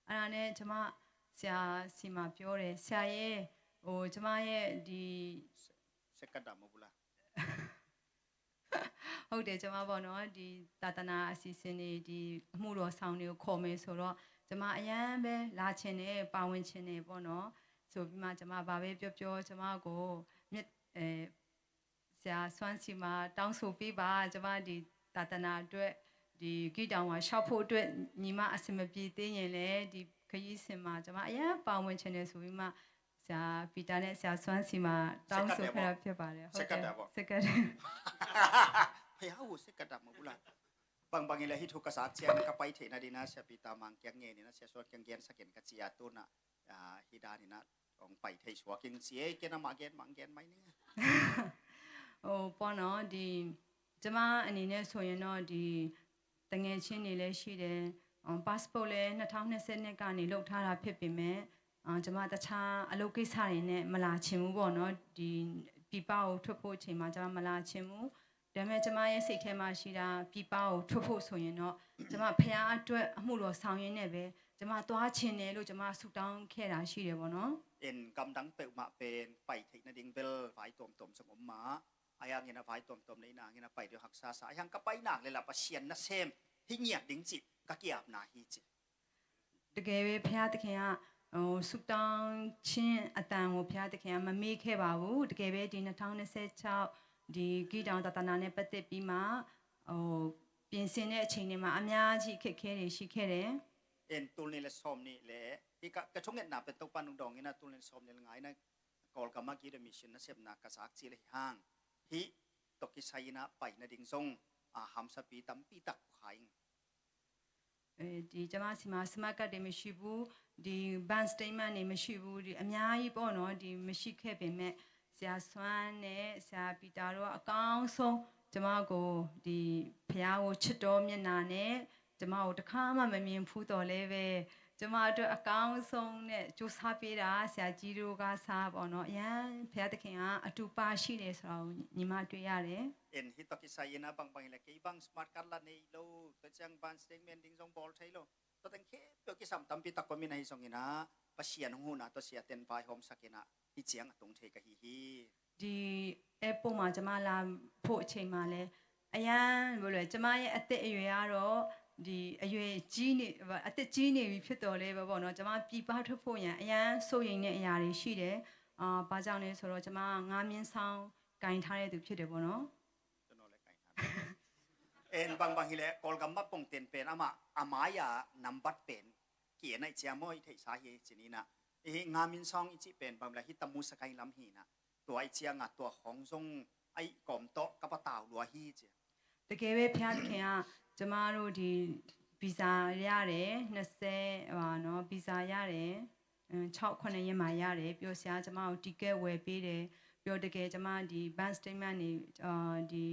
အဲ့ဒါနဲ့ကျွန်မဆရာဆီမှာပြောတယ်ဆရာရဲ့ဟိုကျွန်မရဲ့ဒီ Sekadam mabula. ဟုတ်တယ်ကျွန်မပေါ့နော်ဒီသာသနာအစီအစဉ်တွေဒီအမှုတော်ဆောင်တွေကိုခေါ်မယ်ဆိုတော့ကျွန်မအရမ်းပဲလာချင်တယ်ပါဝင်ချင်တယ်ပေါ့နော်ဆိုပြီးမှကျွန်မဘာပဲပြောပြောကျွန်မကိုမျက်အဲဆရာစွမ်းစီမှာတောင်းဆိုပေးပါကျွန်မဒီသာသနာအတွက်ဒီဂီတောင်မှာရှောက်ဖို့အတွက်ညီမအဆင်မပြေသေးရင်လည်းဒီခရီးစဉ်မှာကျွန်မအရမ်းပါဝင်ချင်တယ်ဆိုပြီးမှ ဆရာပီတာနဲ့ဆရာစွမ်းစီမှာတောင်းဆိုခဲ့တာဖြစ်ပါတယ်။ ဟုတ်ကဲ့ စက္ကန့်ပေါ့ စက္ကန့် ဘုရားကို စက္ကန့်မဟုတ်ဘူးလား။ Bangbang hi le hi thu ka sak cian ka pai theihna dina Sia Peter Mang kiang nge nina Sia Suan kiang gen sakin ka cia tuna hi danina ong pai thei suakin ci e kena ma gen mang gen mai ni. ဟိုပေါ့နော်ဒီကျမအနေနဲ့ဆိုရင်တော့ဒီတငယ်ချင်းတွေလည်းရှိတယ်။ passport လည်းနှစ်ထောင်နှစ်ဆယ့်နှစ်ကနေလုပ်ထားတာဖြစ်ပေမဲ့အာကျွန်မတခြားအလုပ်ကိစ္စတွေနဲ့မလာချင်ဘူးပေါ့နော်။ ဒီပြည်ပကိုထွက်ဖို့အချိန်မှာကျွန်မမလာချင်ဘူး။ ဒါပေမဲ့ကျွန်မရဲ့စိတ်ထဲမှာရှိတာပြည်ပကိုထွက်ဖို့ဆိုရင်တော့ကျွန်မဖခင်အတွက်အမှုတော်ဆောင်ရင်းနဲ့ပဲကျွန်မသွားချင်တယ်လို့ကျွန်မဆုတောင်းခဲ့တာရှိတယ်ပေါ့နော်။ In gamdang peuhmah pen pai theihna ding bel vai tuamtuam song om ma. Ayangin a vai tuamtuam le inangin a pai deuh haksa sa ayang ka pai nak le la Pasian nasem hi ngiat ding cih ka kiapna hi ci. တကယ်ပဲဖခင်သခင်ကဟိုဆူတောင်းခြင်းအတန်ကိုဖခင်သခင်ကမမေ့ခဲ့ပါဘူး။ တကယ်ပဲဒီနှစ်ထောင်နှစ်ဆယ့်ခြောက်ဒီဂီတောင်သာသနာနဲ့ပတ်သက်ပြီးမှဟိုပြင်ဆင်တဲ့အချိန်တွေမှာအများကြီးအခက်အခဲတွေရှိခဲ့တယ်။ In tul ni le sawm ni le hi ka ka thungetna pen Topa nung dawngin a tul ni le sawm ni le ngai na Kawlgam a Gideon Mission nasepna ka zak ci le hi hang hi tokisai in a pai nading zong a hamsapi tampi tak khaing. ဒီကျွန်မဆီမှာ smart card တွေမရှိဘူး။ ဒီ bank statement တွေမရှိဘူး၊ ဒီအများကြီးပေါ့နော်၊ ဒီမရှိခဲ့ပေမဲ့ ဆရာစွမ်းနဲ့ဆရာပီတာတို့ကအကောင်းဆုံး ကျွန်မကိုဒီဘုရားကိုချစ်တော်မျက်နှာနဲ့ ကျွန်မကိုတစ်ခါမှမမြင်ဖူးတော့လဲပဲ ကျွန်မအတွက်အကောင်းဆုံးနဲ့ကြိုးစားပေးတာ ဆရာကြီးတို့ကစားပေါ့နော်။ အရမ်းဘုရားသခင်ကအတူပါရှိတယ်ဆိုတာကိုညီမတွေ့ရတယ်။ En, hih tawh kisai in a bangbang hi leh kei bang smart card la nei lo, tua ciang bank statement ding zong bawl thei lo, tua teng khempeuh kisam tampi tak om in ahi zongin ah, Pasian hong huhna tawh siate in vaihawmsak in ah, hih ciang a tung thei ka hi hi. ဒီ airport မှာကျွန်မလာဖို့အချိန်မှာလည်း အရမ်းဘယ်လိုလဲ ကျွန်မရဲ့အသက်အရွယ်ကတော့ ဒီအရွယ်ကြီးနေ အသက်ကြီးနေပြီဖြစ်တော့လဲပဲပေါ့နော်၊ ကျွန်မပြည်ပထွက်ဖို့ရန်အရမ်းစိုးရိမ်တဲ့အရာတွေရှိတယ်။ အာ၊ ဘာကြောင့်လဲဆိုတော့ ကျွန်မငါးမျဉ်းဆောင်ကိုင်ထားတဲ့သူဖြစ်တယ်ပေါ့နော်။ En, bangbang hi leh Kawlgam mat pongten pen amah a mai-a nambat pen ki-en ahi ciang maw, i theihsa hi ci-in ah, hih nga min sawng i cih pen bang leh hih tamu sakai lam hi-in ah, tua ahi ciangah tua khawng zong ahi kawm tawh ka patau lua hi ci. တကယ်ပဲ ဘုရားသခင်က ကျမတို့ဒီ visa ရတယ်၊ နှစ်ဆယ်ပါနော်၊ visa ရတယ်၊ အဲ၊ ခြောက်ခုနစ်ရက်မှာရတယ်။ ပြီးတော့ဆရာကကျမကို ticket ဝယ်ပေးတယ်။ ပြီးတော့တကယ်ကျမဒီ bank statement တွေ၊ အာ၊ ဒီ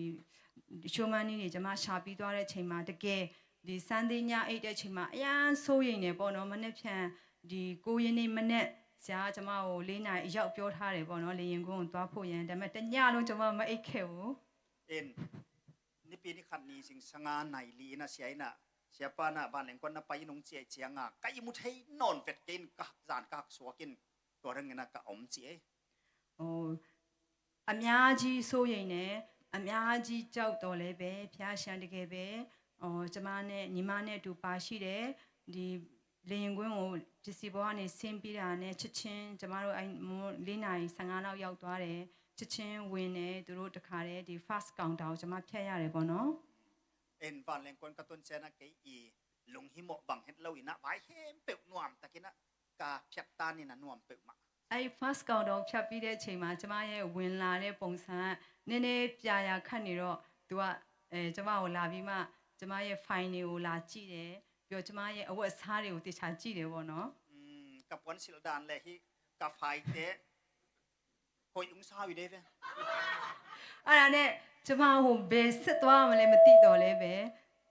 show money တွေ ကျမရှာပြီးသွားတဲ့အချိန်မှာ တကယ်ဒီ Sunday ညအိပ်တဲ့အချိန်မှာ အရမ်းစိုးရိမ်တယ်ပေါ့နော်။ မနက်ဖြန်ဒီ ကိုးရက်နေ့မနက် ဆရာကကျမကို လေးနာရီအရောက်ပြောထားတယ်ပေါ့နော်၊ လေယာဉ်ကွင်းကိုသွားဖို့ရန်။ ဒါပေမဲ့တညလုံးကျမမအိပ်ခဲ့ဘူး။ En, nipi ni khat ni zing sanga nai li in ah sia in ah, siapa in ah vanleng kuan na pai in hong ci ahih ciangah, ka ihmu thei nawn vet kei in, ka hak zan ka hak suak in, tua dang in ah ka om ci ei. ဟို၊ အများကြီးစိုးရိမ်တယ်၊ အများကြီးကြောက်တော့လဲပဲ ဘုရားရှင်တကယ်ပဲ၊ ဟို၊ ကျမနဲ့ညီမနဲ့အတူပါရှိတယ်။ ဒီလေယာဉ်ကွင်းကိုပစ္စည်းပေါ်ကနေဆင်းပြီးတာနဲ့ချက်ချင်းကျမတို့အဲမိုးလေးနာရီဆယ့်ငါးလောက်ရောက်သွားတယ်။ ချက်ချင်းဝင်တယ်၊ သူတို့တခါတည်းဒီ first counter ကိုကျမဖြတ်ရတယ်ပေါ့နော်။ En, vanleng kuan ka tun ciangah kei i lunghimawh bang het lo in ah, vai khempeuh nuam takin ah ka phiat tan in ah nuam peuhmah. အဲဒီ first counter ကိုဖြတ်ပြီးတဲ့အချိန်မှာကျမရဲ့ဝင်လာတဲ့ပုံစံကနည်းနည်းပြရာခက်နေတော့ သူက၊ အဲ၊ ကျမကိုလာပြီးမှကျမရဲ့ file တွေကိုလာကြည့်တယ်။ ပြီးတော့ကျမရဲ့အဝတ်အစားတွေကိုသေချာကြည့်တယ်ပေါ့နော်။ Mm, ka puansilh dan le hih ka file te hoih hong sa uh hi de ve. အဲ့ဒါနဲ့ကျမဟိုဘယ်ဆက်သွားမလဲမသိတော့လဲပဲ၊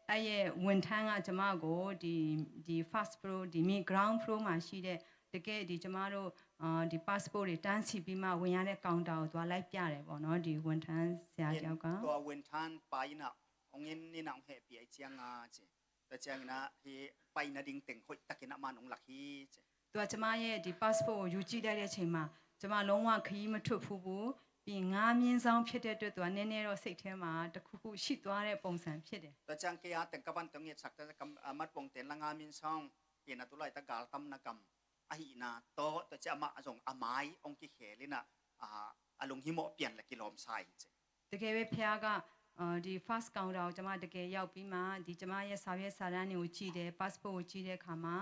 အဲ့ရဲ့ဝန်ထမ်းကကျမကိုဒီ၊ ဒီ first floor ဒီမြေ ground floor မှာရှိတဲ့တကယ်ဒီကျမတို့၊ အာ၊ ဒီ passport တွေတန်းစီပြီးမှဝင်ရတဲ့ counter ကိုသူကလိုက်ပြတယ်ပေါ့နော်၊ ဒီဝန်ထမ်းဆရာတစ်ယောက်က။ En, tua ဝန်ထမ်း pai in ah hong en in ah hong hehpih ahih ciangah ci. Tua ciangin ah hih paina ding teng hoih takin amah in hong lak hi ci. သူကကျမရဲ့ဒီ passport ကိုယူကြည့်လိုက်တဲ့အချိန်မှာကျမလုံးဝခရီးမထွက်ဖူးဘူး။ ပြီးရင်ငါးမျဉ်းဆောင်ဖြစ်တဲ့အတွက်သူကနည်းနည်းတော့စိတ်ထဲမှာတစ်ခုခုရှိသွားတဲ့ပုံစံဖြစ်တယ်။ Tua ciang kei a teng ka van tawh ngetsak ta, ka, ah, mat pongten la nga min sawng hi in ah, tu laitak galtamna gam ahihna tawh, tua ciang amah zong a mai hong kikhel in ah, ah, a lunghimawh pian le kilawm sa hi ci. တကယ်ပဲ၊ ဘုရားက၊ အာ၊ ဒီ first counter ကိုကျမတကယ်ရောက်ပြီးမှဒီကျမရဲ့စာရွက်စာတမ်းတွေကိုကြည့်တယ်၊ passport ကိုကြည့်တဲ့အခါမှာ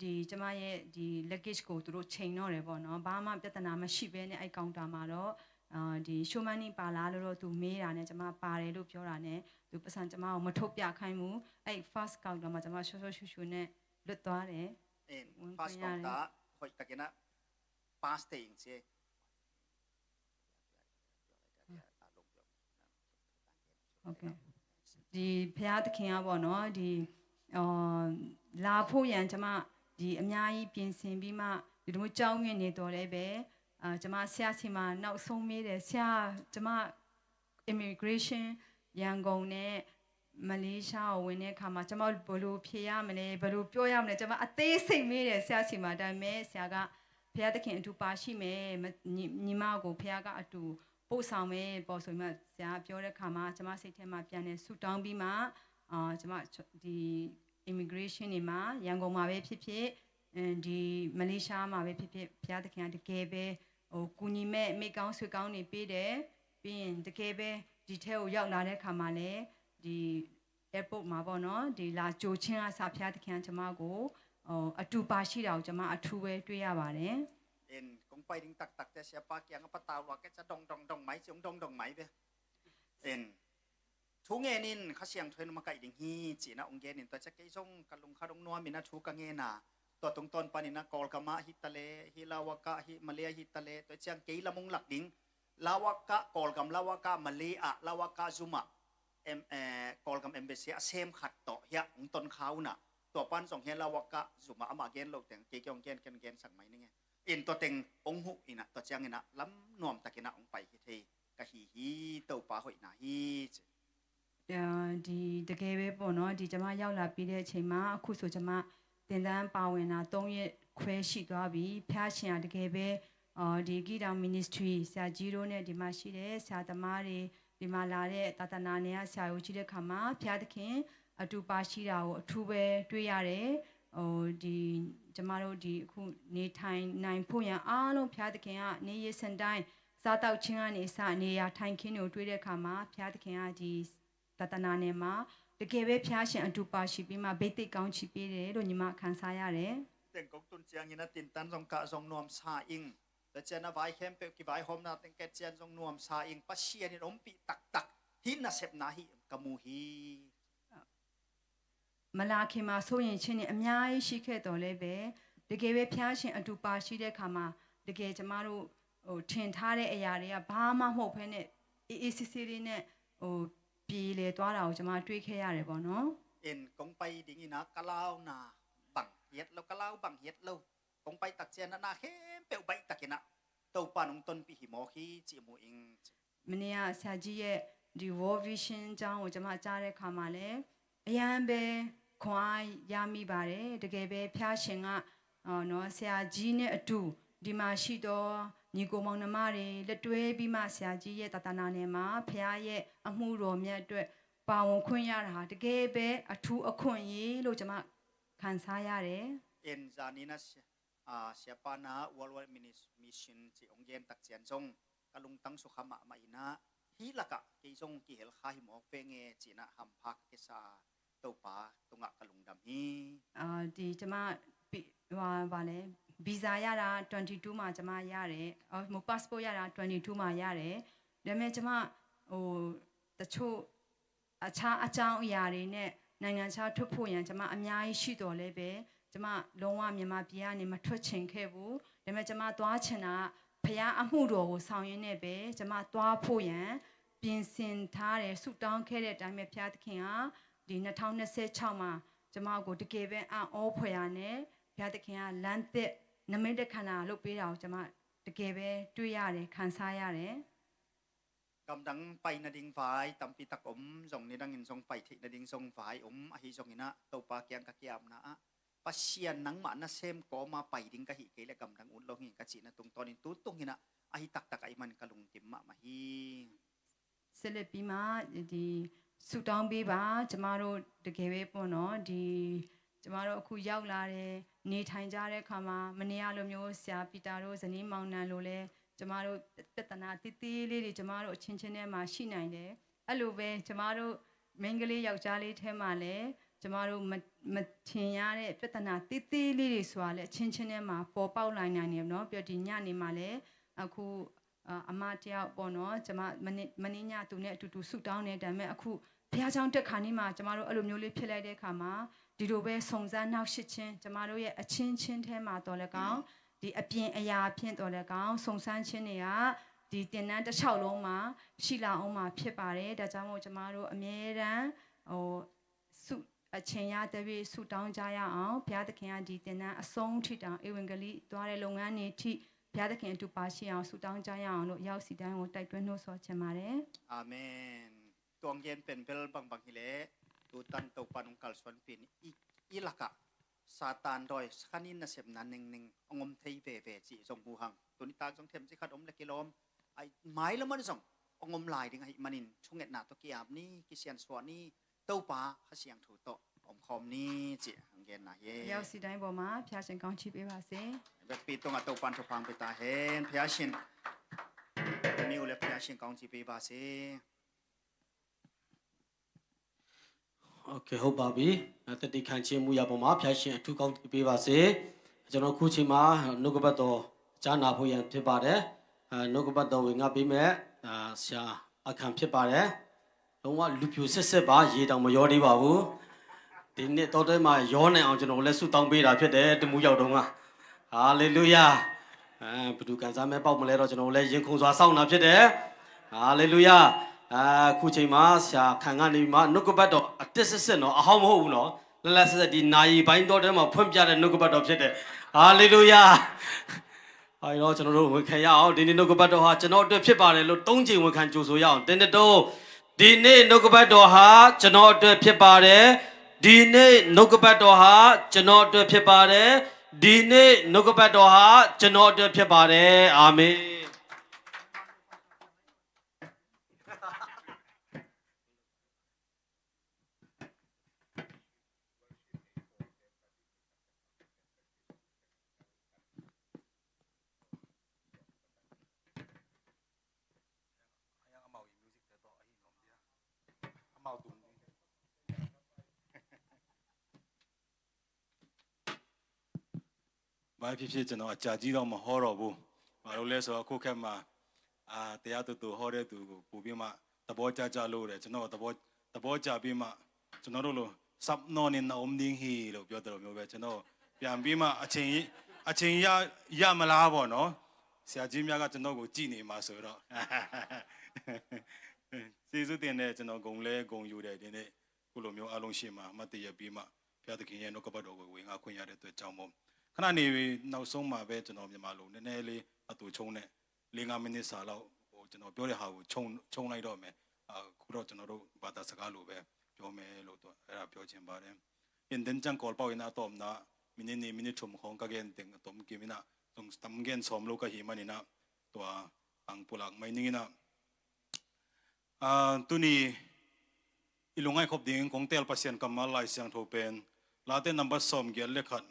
ဒီကျမရဲ့ဒီ luggage ကိုသူတို့ချိန်တော့တယ်ပေါ့နော်။ ဘာမှပြဿနာမရှိဘဲနဲ့အဲ့ counter မှာတော့၊ အာ၊ ဒီ show money ပါလားလို့တော့သူမေးတာနဲ့ကျမပါတယ်လို့ပြောတာနဲ့သူပိုက်ဆံကျမကိုမထုတ်ပြခိုင်းဘူး။ အဲ့ first counter မှာကျမရှော့ရှော့ရှုရှုနဲ့လွတ်သွားတယ်။ En, ဝင်ခွင့်ရတယ်။ First counter hoih takin ah pass thei ing ci. Okay. ဒီဘုရားသခင်ကပေါ့နော်၊ ဒီ၊ အာ၊ လာဖို့ရန်ကျမဒီအများကြီးပြင်ဆင်ပြီးမှဒီလိုမျိုးကြောက်ရွံ့နေတော့လဲပဲ၊ အာ၊ ကျမဆရာဆီမှာနောက်ဆုံးမေးတယ်။ ဆရာ၊ ကျမ immigration ရန်ကုန်နဲ့မလေးရှားကိုဝင်တဲ့အခါမှာကျမဘယ်လိုဖြေရမလဲ၊ ဘယ်လိုပြောရမလဲ၊ ကျမအသေးစိတ်မေးတယ်ဆရာဆီမှာ။ ဒါပေမဲ့ဆရာက ဘုရားသခင်အတူပါရှိမယ်၊ မ၊ ညီ၊ ညီမကိုဘုရားကအတူပို့ဆောင်မယ်ပေါ့ဆိုပြီးမှဆရာပြောတဲ့အခါမှာကျမစိတ်ထဲမှာပြန်လဲဆုတောင်းပြီးမှ၊ အာ၊ ကျမဒီ immigration တွေမှာရန်ကုန်မှာပဲဖြစ်ဖြစ်၊ အဲဒီမလေးရှားမှာပဲဖြစ်ဖြစ်၊ ဘုရားသခင်ကတကယ်ပဲ၊ ဟို၊ ကူညီမဲ့မိတ်ကောင်းဆွေကောင်းတွေပေးတယ်။ ပြီးရင်တကယ်ပဲဒီထဲကိုရောက်လာတဲ့အခါမှာလည်းဒီ airport မှာပေါ့နော်၊ ဒီလာကြိုခြင်းအစားဘုရားသခင်ကကျမကို၊ ဟို၊ အတူပါရှိတာကိုကျမအထူးပဲတွေ့ရပါတယ်။ En, kong pai ding taktak teh siapa kiangah patau lua kei ca dong dong dong mai ci, hong dong dong mai ve. En, thu ngen in, Kha Siangtho in makaih ding hi ci-in ah hong gen in, tua ciang kei zong ka lungkhat hong nuam in ah thu ka ngen a, Tua tungtawn panin ah Kawlgam ah hi ta leh, hi Lawak ah, hi Malay ah hi ta leh, tua ciang kei lam hong lak ding. Lawak ah, Kawlgam Lawak ah, Malay ah, Lawak ah zum ah, em, eh, Kawlgam embassy a sem khat tawh hiah hong ton kha un ah, tua pan zong hiah Lawak ah zum ah amah gen loh teng kei kei hong gen, ken hong gen sak mai ning e. In tua teng hong huh in ah, tua ciangin ah lam nuam takin ah hong pai hi thei ka hi hi. Topa hoihna hi ci. ဒီတကယ်ပဲပေါ့နော်ဒီကျမရောက်လာပြီးတဲ့အချိန်မှာအခုဆိုကျမသင်တန်းပါဝင်တာသုံးရက်ခွဲရှိသွားပြီဖျားရှင်ကတကယ်ပဲဒီဂီတောင် ministry ဆရာကြီးတို့နဲ့ဒီမှာရှိတဲ့ဆရာသမားတွေဒီမှာလာတဲ့သာသနာနယ်ကဆရာတို့ကြီးတဲ့ခါမှာဖျားသခင်အတူပါရှိတာကိုအထူးပဲတွေ့ရတယ်ဟိုဒီကျမတို့ဒီအခုနေထိုင်နိုင်ဖို့ရန်အားလုံးဖျားသခင်ကနေ့ရက်စံတိုင်းစားတောက်ခြင်းကနေအစနေရာထိုင်ခင်းတွေကိုတွေ့တဲ့အခါမှာဘုရားသခင်ကဒီသာသနာနယ်မှာတကယ်ပဲဘုရားရှင်အတူပါရှိပြီးမှဘိသိက်ကောင်းချီးပေးတယ်လို့ညီမခံစားရတယ်။ Teng kong tun ciangin a tintan zong kah zong nuam sa ing. Tua cian a vai khempeuh kivaihawmna teng ket cian zong nuam sa ing. Pasian in ompih taktak hi nasepna hi ka mu hi. မလာခင်မှာစိုးရိမ်ခြင်းတွေအများကြီးရှိခဲ့သော်လည်းပဲတကယ်ပဲဘုရားရှင်အတူပါရှိတဲ့အခါမှာတကယ်ကျမတို့ဟိုထင်ထားတဲ့အရာတွေကဘာမှမဟုတ်ဘဲနဲ့အေးအေးဆေးဆေးလေးနဲ့ဟိုပြေလည်သွားတာကိုကျမတွေ့ခဲ့ရတယ်ပေါ့နော်။ In kong pai dingin a ka launa bang hiat lo, ka lau bang hiat lo. Kong pai tak cian a na khempeuh baih takin a Topa nong tonpih hi mawk hi ci mu ing. မနေ့ကဆရာကြီးရဲ့ဒီ World Vision အကြောင်းကိုကျွန်မကြားတဲ့အခါမှာလည်းအရမ်းပဲခွန်အားရမိပါတယ်တကယ်ပဲဖျားရှင်ကအော်နော်ဆရာကြီးနဲ့အတူဒီမှာရှိသောညီကိုမောင်နှမတွေလက်တွဲပြီးမှဆရာကြီးရဲ့သာသနာနယ်မှာဖျားရဲ့အမှုတော်မြတ်အတွက်ပါဝင်ခွင့်ရတာဟာတကယ်ပဲအထူးအခွင့်အရေးလို့ကျွန်မခံစားရတယ်။ In zanina Siapa na Worldwide Mission ci ong gen tak cian zong ka lungtang sukha mahmah inah hih lakah kei zong kihel kha hi mawk ve nge cinah hampha ka kisa a Topa tungah ka lungdam hi. အာဒီကျမပြီးဟိုဗာလဲဗီဇာရတာ22မှာကျမရတယ်အော်မ passport ရတာ22မှာရတယ်ဒါပေမဲ့ကျမဟိုတချို့ အခြားအကြောင်းအရာတွေနဲ့နိုင်ငံခြားထွက်ဖို့ရန်ကျွန်မအများကြီးရှိတော်လဲပဲကျွန်မလုံးဝမြန်မာပြည်ကနေမထွက်ချင်ခဲ့ဘူးဒါပေမဲ့ကျွန်မသွားချင်တာကဘုရားအမှုတော်ကိုဆောင်ရင်းနဲ့ပဲကျွန်မသွားဖို့ရန်ပြင်ဆင်ထားတယ်ဆုတောင်းခဲ့တဲ့အတိုင်းပဲဘုရားသခင်ကဒီ2026မှာကျွန်မကိုတကယ်ပဲအံ့ဩဖွယ်ရာနဲ့ဘုရားသခင်ကလမ်းသစ်နမိတ်လက္ခဏာလုပ်ပေးတာကိုကျွန်မတကယ်ပဲတွေ့ရတယ်ခံစားရတယ်။ Gamdang pai nading vai tampi tak om zong nidangin zong pai theih nading zong vai om ahi zonginah Topa kiang ka kiamna ah Pasian nangmah nasem kawma pai ding ka hih kei le gamdang ut lo hi ka cihna tungtawnin tutunginah ahi taktak ahi man ka lungkim mahmah hi. ဆက်လက်ပြီးမှဒီဆုတောင်းပေးပါကျမတို့တကယ်ပဲပေါ့နော်ဒီကျမတို့အခုရောက်လာတယ်နေထိုင်ကြတဲ့အခါမှာမနေ့ကလိုမျိုးဆရာပီတာတို့ဇနီးမောင်နှံလိုလဲကျမတို့ပြဿနာသေးသေးလေးတွေကျမတို့အချင်းချင်းထဲမှာရှိနိုင်တယ်အဲ့လိုပဲကျမတို့မိန်းကလေးယောက်ျားလေးထဲမှာလည်းကျမတို့မမထင်ရတဲ့ပြဿနာသေးသေးလေးတွေဆိုတာလည်းအချင်းချင်းထဲမှာပေါ်ပေါက်လာနိုင်တယ်နော်ပြီးတော့ဒီညနေမှာလည်းအခုအာအမတယောက်ပေါ့နော်ကျမမနေ့မနေ့ညသူနဲ့အတူတူဆူတောင်းနေတယ်ဒါပေမဲ့အခုဘုရားကျောင်းတက်ခါနီးမှာကျမတို့အဲ့လိုမျိုးလေးဖြစ်လိုက်တဲ့အခါမှာဒီလိုပဲစုံစမ်းနှောက်ယှက်ခြင်းကျမတို့ရဲ့အချင်းချင်းထဲမှာတော့လည်းကောင်းဒီအပြင်အရာအဖြစ်တော့လည်းကောင်းစုံစမ်းခြင်းတွေကဒီသင်တန်းတစ်လျှောက်လုံးမှာရှိလာအောင်မှာဖြစ်ပါတယ်ဒါကြောင့်မို့ကျမတို့အမြဲတမ်းဟိုဆုအချိန်ရသဖြင့်ဆုတောင်းကြရအောင်ဘုရားသခင်ကဒီသင်တန်းအဆုံးထိတောင်ဧဝံဂေလိသွားတဲ့လုပ်ငန်းတွေထိဘုရားသခင်အတူပါရှိအောင်ဆုတောင်းကြရအောင်လို့ရောက်စီတိုင်းကိုတိုက်တွန်းနှိုးဆော်ချင်ပါတယ်။ Amen. Tuang gen pen bel bangbang hileh tutan Topa nung kalsuan pin i lakah Satan doi sakhanin nasepna ningning ong om thei veve cih zong mu hang tuni tak zong themci khat om le kilawm ai mai laman zong ong om lai ding ahi manin thungetna tawh kiam ni kisiansuah ni Topa Kha Siangtho tawh omkhawm ni cih ang genna hi. ရောက်စီတိုင်းပေါ်မှာဖျားရှင်ကောင်းချီးပေးပါစေ။ Bekpi tungah Topan thupha pia ta hen. Phia Shin. Mi u le Phia Shin kong ci pei ba se. Okay, ဟုတ်ပါပြီ။ တတိခံခြင်းမူရာပေါ်မှာဖျားရှင်အထူးကောင်းချီးပေးပါစေ။ ကျွန်တော်ခုချိန်မှာနှုတ်ကပတ်တော်ကြားနာဖို့ရန်ဖြစ်ပါတယ်။ အဲနှုတ်ကပတ်တော်ဝင်ငါပေးမဲ့အဲဆရာအခမ်းဖြစ်ပါတယ်။ လုံးဝလူပြိုဆက်ဆက်ပါရေတောင်မရောသေးပါဘူး။ ဒီနှစ်တောထဲမှာရောနိုင်အောင်ကျွန်တော်လည်းဆုတောင်းပေးတာဖြစ်တယ်။ တစ်မူရောက်တုန်းက။ ဟာလေလုယာ။ အဲ၊ ဘယ်သူခံစားမဲ့ပေါက်မလဲတော့ကျွန်တော်လည်းရင်ခုန်စွာစောင့်တာဖြစ်တယ်။ ဟာလေလုယာ။ အဲ၊ အခုချိန်မှာဆရာခံကနေပြီးမှနှုတ်ကပတ်တော်အတစ်စစ်စစ်နော်၊ အဟောင်းမဟုတ်ဘူးနော်။ လတ်လတ်စစ်စစ်ဒီနာရီပိုင်းတောထဲမှာဖွင့်ပြတဲ့နှုတ်ကပတ်တော်ဖြစ်တယ်။ ဟာလေလုယာ။ အဲဒီတော့ကျွန်တော်တို့ဝန်ခံရအောင်။ ဒီနေ့နှုတ်ကပတ်တော်ဟာကျွန်တော်အတွက်ဖြစ်ပါတယ်လို့သုံးကြိမ်ဝန်ခံကြိုဆိုရအောင်။ တင်းတစ်တုံး။ ဒီနေ့နှုတ်ကပတ်တော်ဟာကျွန်တော်အတွက်ဖြစ်ပါတယ်။ ဒီနေ့နှုတ်ကပတ်တော်ဟာကျွန်တော်အတွက်ဖြစ်ပါတယ်။ ဒီနေ့နှုတ်ကပတ်တော်ဟာကျွန်တော်အတွက်ဖြစ်ပါတယ်။ အာမင်။ ဘာဖြစ်ဖြစ်ကျွန်တော်အကြာကြီးတော့မဟောတော့ဘူး။ ဘာလို့လဲဆိုတော့အခုခေတ်မှာအာတရားတူတူဟောတဲ့သူကိုပိုပြီးမှသဘောကျကျလို့တယ်။ ကျွန်တော်သဘောသဘောကျပြီးမှကျွန်တော်တို့လိုစပ်နော်နေနှောင်းဒင်းဟီလို့ပြောတယ်လို့မျိုးပဲကျွန်တော်ပြန်ပြီးမှအချိန်အချိန်ရရမလားပေါ့နော်။ ဆရာကြီးများကကျွန်တော်ကိုကြည့်နေမှာဆိုတော့ကျေးဇူးတင်တယ်။ ကျွန်တော်ဂုဏ်လဲဂုဏ်ယူတယ်ဒီနေ့ ခုလိုမျိုးအားလုံးရှေ့မှာမတ်တရပြီးမှဘုရားသခင်ရဲ့နှုတ်ကပတ်တော်ကိုဝင်ငါခွင့်ရတဲ့အတွက်ကြောင့်မို့ခဏနေနောက်ဆုံးမှာပဲကျွန်တော်မြန်မာလိုနည်းနည်းလေးအတူချုံးနဲ့လေးငါးမိနစ်စာလောက်ဟိုကျွန်တော်ပြောတဲ့ဟာကိုချုံးချုံးလိုက်တော့မယ်။ အခုတော့ကျွန်တော်တို့ဘာသာစကားလိုပဲပြောမယ်လို့တော့အဲ့ဒါပြောချင်ပါတယ်။ ရင်သင်္ကြန်ကော်ပေါက်ရင်အတော်မနာမိနစ်နေမိနစ်ချုံးခေါင်းကကရင်တင်အတော်မကင်မနာသုံးတမ်းကင်ဆောင်လို့ကဟိမနေနာတော့အင်ပူလากไม่นิ่งนะ Tuni i lungngaih khop ding kong teel Pasian kammal Lai Siangtho pen Late number sawm giat le khat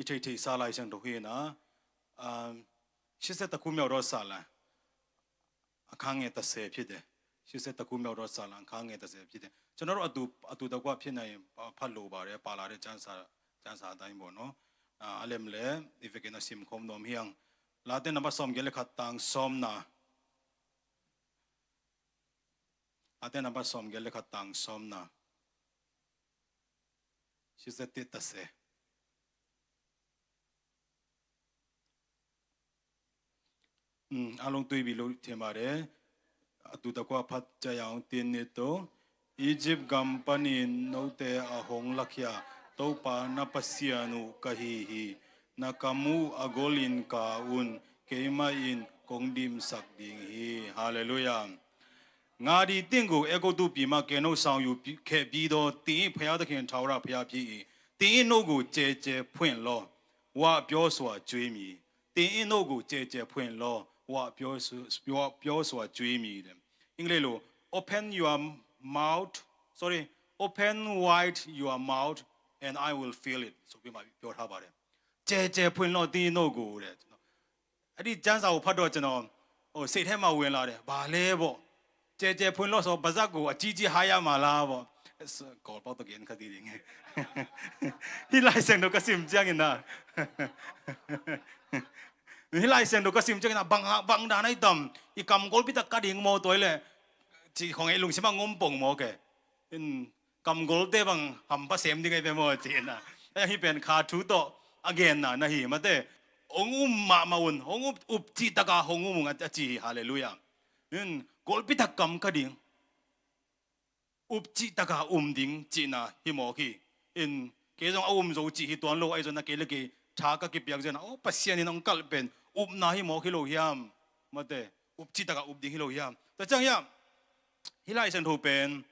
i thei theihsa Lai Siangtho hi na. Sise taku miau dawt sa la a khang nge ta se phite. Sise taku miau dawt sa la a khang nge ta se phite. Chano atu atu takua phina i phat lo ba re pa la re chansa chansa ta in bo no. A lem le i vekin a sim khom nom hiang. Late number sawm giat le khat tang sawm na. Ate namba sawm giat le khat tang sawm na. Sise tit ta se. A lungtui bi lo thema re. Atu takua phat cayang tin ni to. Egypt gam panin note a hong lakhia Topa na Pasian uh ka hi hi. Na kam uh a golin ka un keimah in kong dimsak ding hi. Halleluiah. Nga di tinggu ego dupi ma keno sang yu khe bido ti phaya da khen thaura phaya pi i ti no gu che che phuin lo. Wa pyo sua chui mi. Ti no gu che che phuin lo. Wa pyo sua chui mi. Ingle lo, open your mouth, sorry, open wide your mouth and I will fill it. So pi ma pyo tha ba de. Che che phuin lo ti no gu de. Adi chance a u phat do chano. O se the ma wen la de. Ba le bo. Che che phuin lo so ba za gu a chi chi ha ya ma la bo. Kol pau to gen kha di ding. Hi lai seng do ka sim chiang in na. Hi lai seng do ka sim chiang in na bang bang da nai tam. I kam gol pi ta ka ding mo toi le. Chi khong ei lung sima ngom pong mo ke. In kam golte bang hampa sem ding ei pe maw ci na. Hi pen kha thu tawh a genna na hi mate. Hong um mahmah un, hong up up cih taka hong um un a ci hi. Halleluiah. In golpi tak kam ka ding, up cih taka um ding cihna hi mawk hi. In kei zong a um zo cih hi tuan lo ahi zong na kei le kei tha ka kipiak zena aw Pasian in hong kalh pen upna hi mawk hi lo hiam? Mate, up cih taka up ding hi lo hiam? Tua ciang hiam? Hih Lai Siangtho pen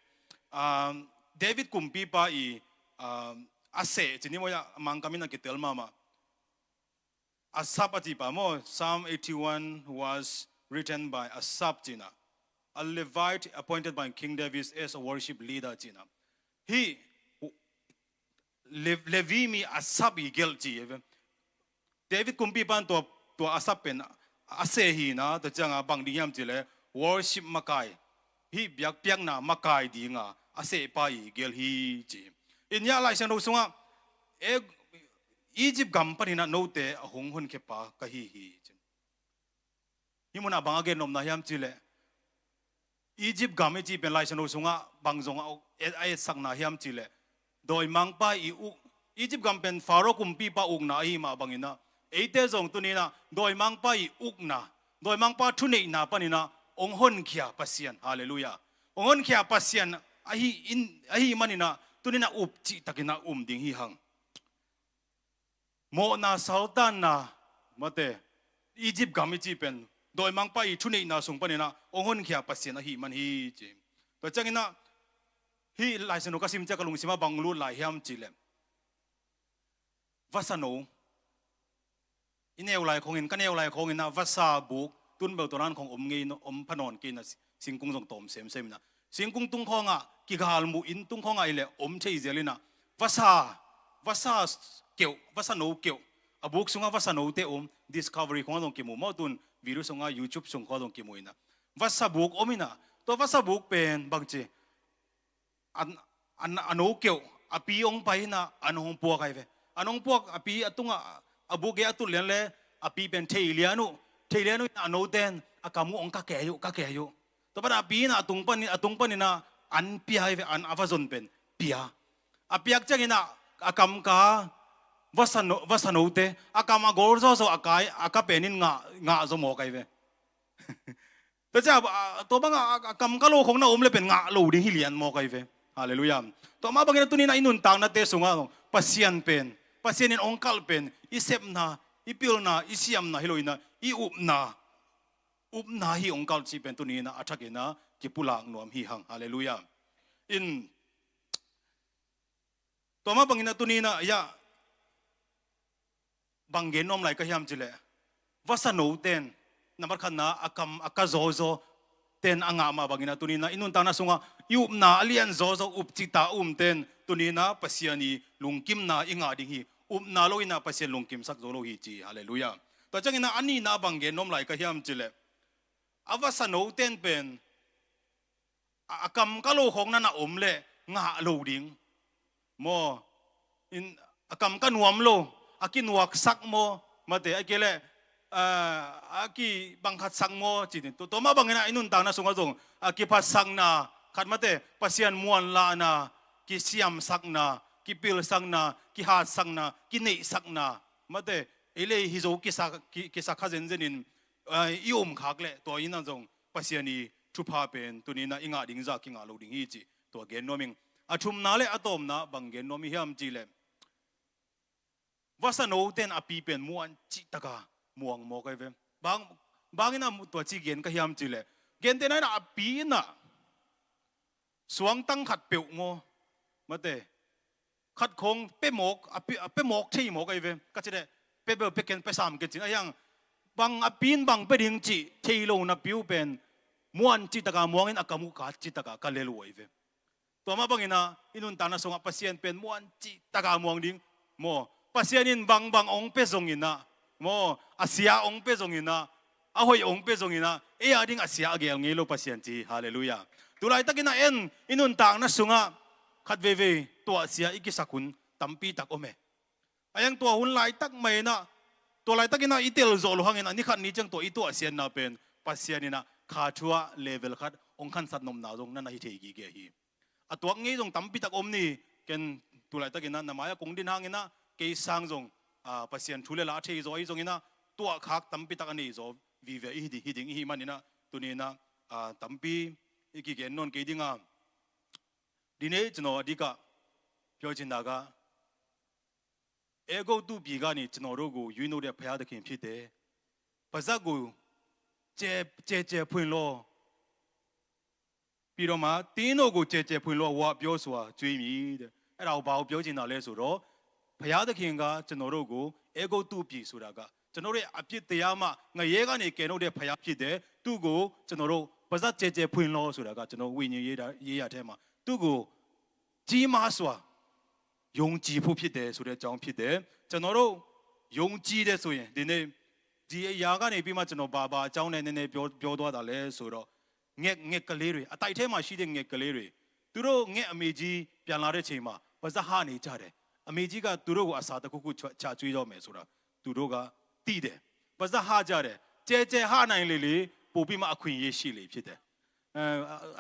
David kumpipa i a seh cin hi maw, a Mangkam in a kitel mahmah. Asaph a cipa maw, Psalm eighty-one was written by Asaph cina, a Levite appointed by King David as a worship leader cina. Hih Levi mi Asaph i gelh ci. David kumpipa in tua Asaph pen a seh hi na, tua cianga bang ding hiam cih leh worship makai, hih biakpiakna makai dinga a sehpa i gelh hi ci. In hiah Lai Siangtho sungah Egypt gam paninah note a hong honkhia ka hi hi ci. Hih munah bang a gennopna hiam cih leh Egypt gam i cih pen Lai Siangtho sungah bang zongah a etsakna hiam cih leh Dawimangpa i uk, Egypt gam pen Pharaoh kumpipa ukna ahi mah banginah, eite zong tuninah dawimangpa i ukna, dawimangpa thuneihna paninah hong honkhia Pasian. Halleluiah. Hong honkhia Pasian ahi, in, ahi maninah tuninah up cihtakinah um ding hi hang. Mawhna saltanna, mate, Egypt gam i cih pen dawimangpa i thuneihna sung paninah hong honkhia Pasian ahi man hi ci. Tua cianginah hih Lai Siangtho ka sim ciang ka lungsimah bang lut lai hiam cihleh, vasano, i neu lai khawngin, ka neu lai khawnginah vasa buk tun bel tua nan khawng om ngei, om pha nawn kei inah, singkung zong tawm semsem inah, singkung tung khawngah kigal muh, inn tung khawngah ileh om thei zel inah, vasa, vasa keuh, vasano keuh, a buk sungah vasanote om, Discovery khawngah zong kimu maw, tun video sungah YouTube sung khawngah zong kimu inah, vasa buk om inah, tua vasa buk pen bangci, a, a, a no keuh, a pi hong pai inah an hong puak ahi ve. An hong puak, a pi a tungah a buk gei a tut lian le, a pi pen thei lian uh, thei lian uh inah a noten a kam uh hong ka kei uh, ka kei uh. Tua pan a pi inah a tung pan, a tung paninah an pia ahi ve, an a va zon pen pia. A piak cianginah a kam ka, vasano, vasanote a kam a gol zawzaw a kai, a ka penin ngah, ngah zaw mawk ahi ve. Tua ciang, a, tua bangah a, a kam ka lo khong na om le pen ngah lo ding hi lian mawk ahi ve. Halleluiah. Tua mah banginah tuninah i nuntaknate sungah Pasian pen, Pasian in hong kalh pen i sepna, i pilna, i siamna hi lo inah, i upna, upna hi hong kalh cih pen tuninah a thakinah kipulak nuam hi hang. Halleluiah. In, tua mah banginah tuninah, ya, bang gen nuam lai ka hiam cihleh, vasanoten, nambat khatna a kam a ka zawzaw ten a ngah mah banginah tuninah i nuntakna sungah i upna a lian zawzaw, up cihta a umten tuninah Pasian i lungkimna i ngah ding hi. Upna lo inah Pasian lungkimsak zo lo hi ci. Halleluiah. Tua cianginah a nihna bang gen nuam lai ka hiam cihleh, a vasanoten pen a, a kam ka lo khong na na om le ngah lo ding. Maw, in, a kam ka nuam lo, a kinuaksak maw, mate, a kei le, a, a kibangkhatsak maw, ci ding. Tua, tua mah banginah i nuntakna sungah zong a kiphatsakna, khat mate, Pasian muanlahna, kisiamsakna, kipilsakna, kihatsakna, kineihsakna, mate, ei le hi zo kisa, ki, kisa kha zenzenin, a, i om khak leh tua inah zong Pasian i thupha pen tuninah i ngah ding zah kingah lo ding hi cih tua gen nuam ing. A thumna le a tawpna bang gen nuam i hiam cihleh, vasanoten a pi pen muan cihtaka muang mawk ahi ve. Bang, banginah tua ci gen ka hiam cihleh, gentehna inah a pi inah suangtang khat peuh maw, mate, khat khong pia mawk, a pia, a pia mawk thei mawk ahi ve. Ka ci leh, pia bel pia ken, pia sam ken cin a hiang, bang a pi in bang pia ding cih thei lo napi uh pen muan cihtaka muangin a kam uh ka cihtaka ka lel uh ahi ve. Tua mah banginah i nuntakna sungah Pasian pen muan cihtaka muang ding maw, Pasian in bangbang hong pia zonginah maw, a sia hong pia zonginah, a hoih hong pia zonginah, ei a ding a sia a gel ngei lo Pasian ci. Halleluiah. Tulaitakinah en, i nuntakna sungah khat veivei tuahsia i kisak hun tampi tak om e. A hiang tua hun laitak mah inah, tua laitakinah i tel zawh lo hanginah ni khat ni ciang tua i tuahsiatna pen Pasian inah kha thu ah level khat hong khansat nopna zong na na hi thei gige hi. A tuak ngei zong tampi tak om ni. Ken tulaitakinah na mai-ah kong din hanginah kei sang zong, a, Pasian thu le la a thei zaw ahi zonginah tuahkhak tampi tak a nei zaw vive i hi ding, hi ding i hi maninah tuninah, a, tampi i kigen nawn kei dinga. Dinei cino a dikah pyawcinakah အဲဂုတ္တုပြည်ကနေ ကျွန်တော်တို့ကို ရွေးနှုတ်တဲ့ ဘုရားသခင်ဖြစ်တယ်။ ပါးစပ်ကို ကျယ်ကျယ်ကျယ်ဖွင့်လော့။ ပြီးတော့မှ တင်းတို့ကို ကျယ်ကျယ်ဖွင့်လော့ ဝါပြောစွာ ကျွေးမည်တဲ့။ အဲ့ဒါကို ဘာကိုပြောချင်တာလဲဆိုတော့ ဘုရားသခင်က ကျွန်တော်တို့ကို အဲဂုတ္တုပြည်ဆိုတာက ကျွန်တော်တို့ရဲ့ အပြစ်တရားမှ ငရဲကနေ ကယ်ထုတ်တဲ့ ဘုရားဖြစ်တယ်။ သူ့ကို ကျွန်တော်တို့ ပါးစပ်ကျယ်ကျယ်ဖွင့်လော့ဆိုတာက ကျွန်တော် ဝိညာဉ်ရေးရာ ရေးရာထဲမှာ သူ့ကို ကြီးမားစွာ ယုံကြည်ဖို့ဖြစ်တယ်ဆိုတဲ့အကြောင်းဖြစ်တယ်။ ကျွန်တော်တို့ ယုံကြည်တယ်ဆိုရင် ဒီနေ့ ဒီအရာကနေပြီးမှ ကျွန်တော် ဘာ ဘာအကြောင်းနဲ့ နည်းနည်း ပြော ပြောသွားတာလဲဆိုတော့ ငှက် ငှက်ကလေးတွေ အသိုက်ထဲမှာရှိတဲ့ ငှက်ကလေးတွေ သူတို့ ငှက်အမေကြီး ပြန်လာတဲ့အချိန်မှာ ပါးစပ်ဟနေကြတယ်။ အမေကြီးက သူတို့ကို အစာတစ်ခုခု ချ ချကျွေးတော့မယ်ဆိုတာ သူတို့က သိတယ်။ ပါးစပ်ဟကြတယ်။ ကျဲကျဲဟနိုင်လေလေ ပိုပြီးမှ အခွင့်အရေးရှိလေဖြစ်တယ်။ အဲ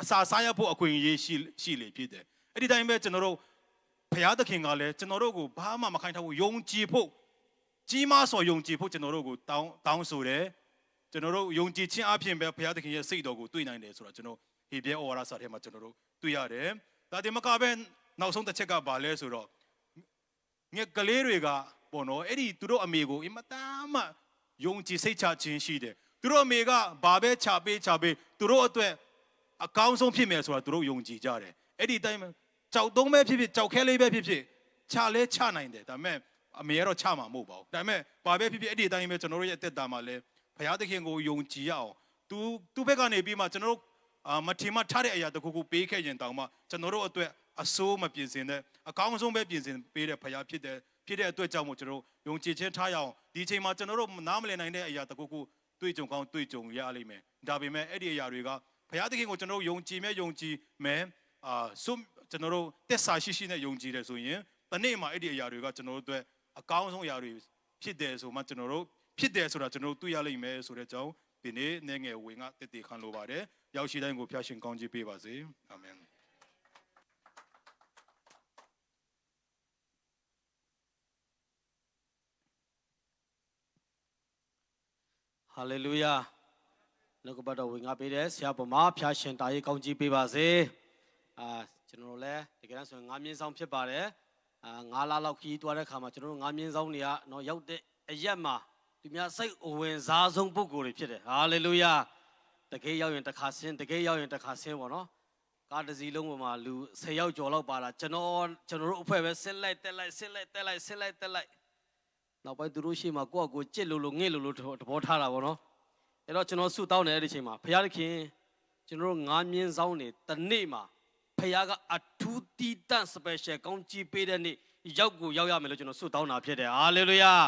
အစာစားရဖို့ အခွင့်အရေးရှိ ရှိလေဖြစ်တယ်။ အဲ့ဒီတိုင်းပဲ ကျွန်တော်တို့ ဘုရားသခင်ကလည်း ကျွန်တော်တို့ကို ဘာမှ မခိုင်းထားဘူး။ ယုံကြည်ဖို့၊ ကြီးမားစွာ ယုံကြည်ဖို့ ကျွန်တော်တို့ကို တောင်း၊ တောင်းဆိုတယ်။ ကျွန်တော်တို့ ယုံကြည်ခြင်းအားဖြင့်ပဲ ဘုရားသခင်ရဲ့ စိတ်တော်ကို တွေ့နိုင်တယ်ဆိုတာ ကျွန်တော် ဟေဘရဲ ဩဝါဒစာထဲမှာ ကျွန်တော်တို့ တွေ့ရတယ်။ ဒါတင်မကပဲ နောက်ဆုံးတစ်ချက်က ဘာလဲဆိုတော့ ငယ်ကလေးတွေက ပေါ့နော်၊ အဲ့ဒီ သူတို့အမေကို အင်မတန်မှ ယုံကြည်စိတ်ချခြင်းရှိတယ်။ သူတို့အမေက ဘာပဲချပေးချပေး သူတို့အတွက် အကောင်းဆုံးဖြစ်မယ်ဆိုတာ သူတို့ ယုံကြည်ကြတယ်။ အဲ့ဒီအတိုင်းပဲ ကျောက်တုံးပဲဖြစ်ဖြစ်၊ ကျောက်ခဲလေးပဲဖြစ်ဖြစ် ချလဲချနိုင်တယ်။ ဒါပေမဲ့ အမေကတော့ ချမှာမဟုတ်ပါဘူး။ ဒါပေမဲ့ ဘာပဲဖြစ်ဖြစ် အဲ့ဒီအတိုင်းပဲ ကျွန်တော်တို့ရဲ့ အသက်တာမှာလည်း ဘုရားသခင်ကို ယုံကြည်ရအောင်။ သူ၊ သူ့ဘက်ကနေပြီးမှ ကျွန်တော်တို့ အာ၊ မထင်မှတ်ထားတဲ့ အရာတစ်ခုခု ပေးခဲ့ရင်တောင်မှ ကျွန်တော်တို့အတွက် အဆိုးမပြင်ဆင်တဲ့၊ အကောင်းဆုံးပဲ ပြင်ဆင်ပေးတဲ့ ဘုရားဖြစ်တဲ့၊ ဖြစ်တဲ့အတွက်ကြောင့်မို့ ကျွန်တော်တို့ ယုံကြည်ခြင်းထားရအောင်။ ဒီအချိန်မှာ ကျွန်တော်တို့ နားမလည်နိုင်တဲ့ အရာတစ်ခုခု တွေ့ကြုံကောင်း တွေ့ကြုံရလိမ့်မယ်။ ဒါပေမဲ့ အဲ့ဒီအရာတွေက ဘုရားသခင်ကို ကျွန်တော်တို့ ယုံကြည်မယ်၊ ယုံကြည်မယ်၊ အာ၊ ဆု၊ ကျွန်တော်တို့ သစ္စာရှိရှိနဲ့ ယုံကြည်တယ်ဆိုရင် တစ်နေ့မှာ အဲ့ဒီအရာတွေက ကျွန်တော်တို့အတွက် အကောင်းဆုံးအရာတွေ ဖြစ်တယ်ဆိုမှ ကျွန်တော်တို့၊ ဖြစ်တယ်ဆိုတာ ကျွန်တော်တို့ တွေ့ရလိမ့်မယ်ဆိုတဲ့အကြောင်း ဒီနေ့ နဲငယ်ဝေငှ သက်သေခံလိုပါတယ်။ ရောက်ရှိတိုင်းကို ဘုရားရှင် ကောင်းချီးပေးပါစေ။ အာမင်။ Hallelujah. နှုတ်ကပတ်တော် ဝေငှပေးတဲ့ ဆရာပေါ်မှာ ဘုရားရှင် တအားကြီး ကောင်းချီးပေးပါစေ။ အာ၊ ကျွန်တော်တို့လည်း တကယ်တမ်းဆိုရင် ငါးမြင်းဆောင် ဖြစ်ပါတယ်။ အာ၊ ငါးလလောက် ခရီးသွားတဲ့အခါမှာ ကျွန်တော်တို့ ငါးမြင်းဆောင်တွေက နော်၊ ရောက်တဲ့အရပ်မှာ သူများ စိတ်အဝင်စားဆုံး ပုဂ္ဂိုလ်တွေ ဖြစ်တယ်။ Hallelujah. တဂိတ်ရောက်ရင် တစ်ခါဆင်း၊ တဂိတ်ရောက်ရင် တစ်ခါဆင်း ပေါ့နော်။ ကားတစ်စီးလုံးပေါ်မှာ လူဆယ်ယောက်ကျော်လောက်ပါတာ။ ကျွန်တော်၊ ကျွန်တော်တို့အဖွဲ့ပဲ ဆင်းလိုက်တက်လိုက်၊ ဆင်းလိုက်တက်လိုက်၊ ဆင်းလိုက်တက်လိုက်။ နောက်ပိုင်း သူတို့ရှေ့မှာ ကိုယ့်အကိုယ် ကြစ်လိုလို ငဲ့လိုလို သဘောထားတာပေါ့နော်။ အဲ့တော့ ကျွန်တော် ဆုတောင်းတယ် အဲ့ဒီအချိန်မှာ၊ ဘုရားသခင်၊ ကျွန်တော်တို့ ငါးမြင်းဆောင်တွေ တစ်နေ့မှာ ဘုရားက အထူးသီးသန့် special ကောင်းချီးပေးတဲ့နေ့ ရောက်ကိုရောက်ရမယ်လို့ ကျွန်တော် ဆုတောင်းတာဖြစ်တယ်။ Hallelujah.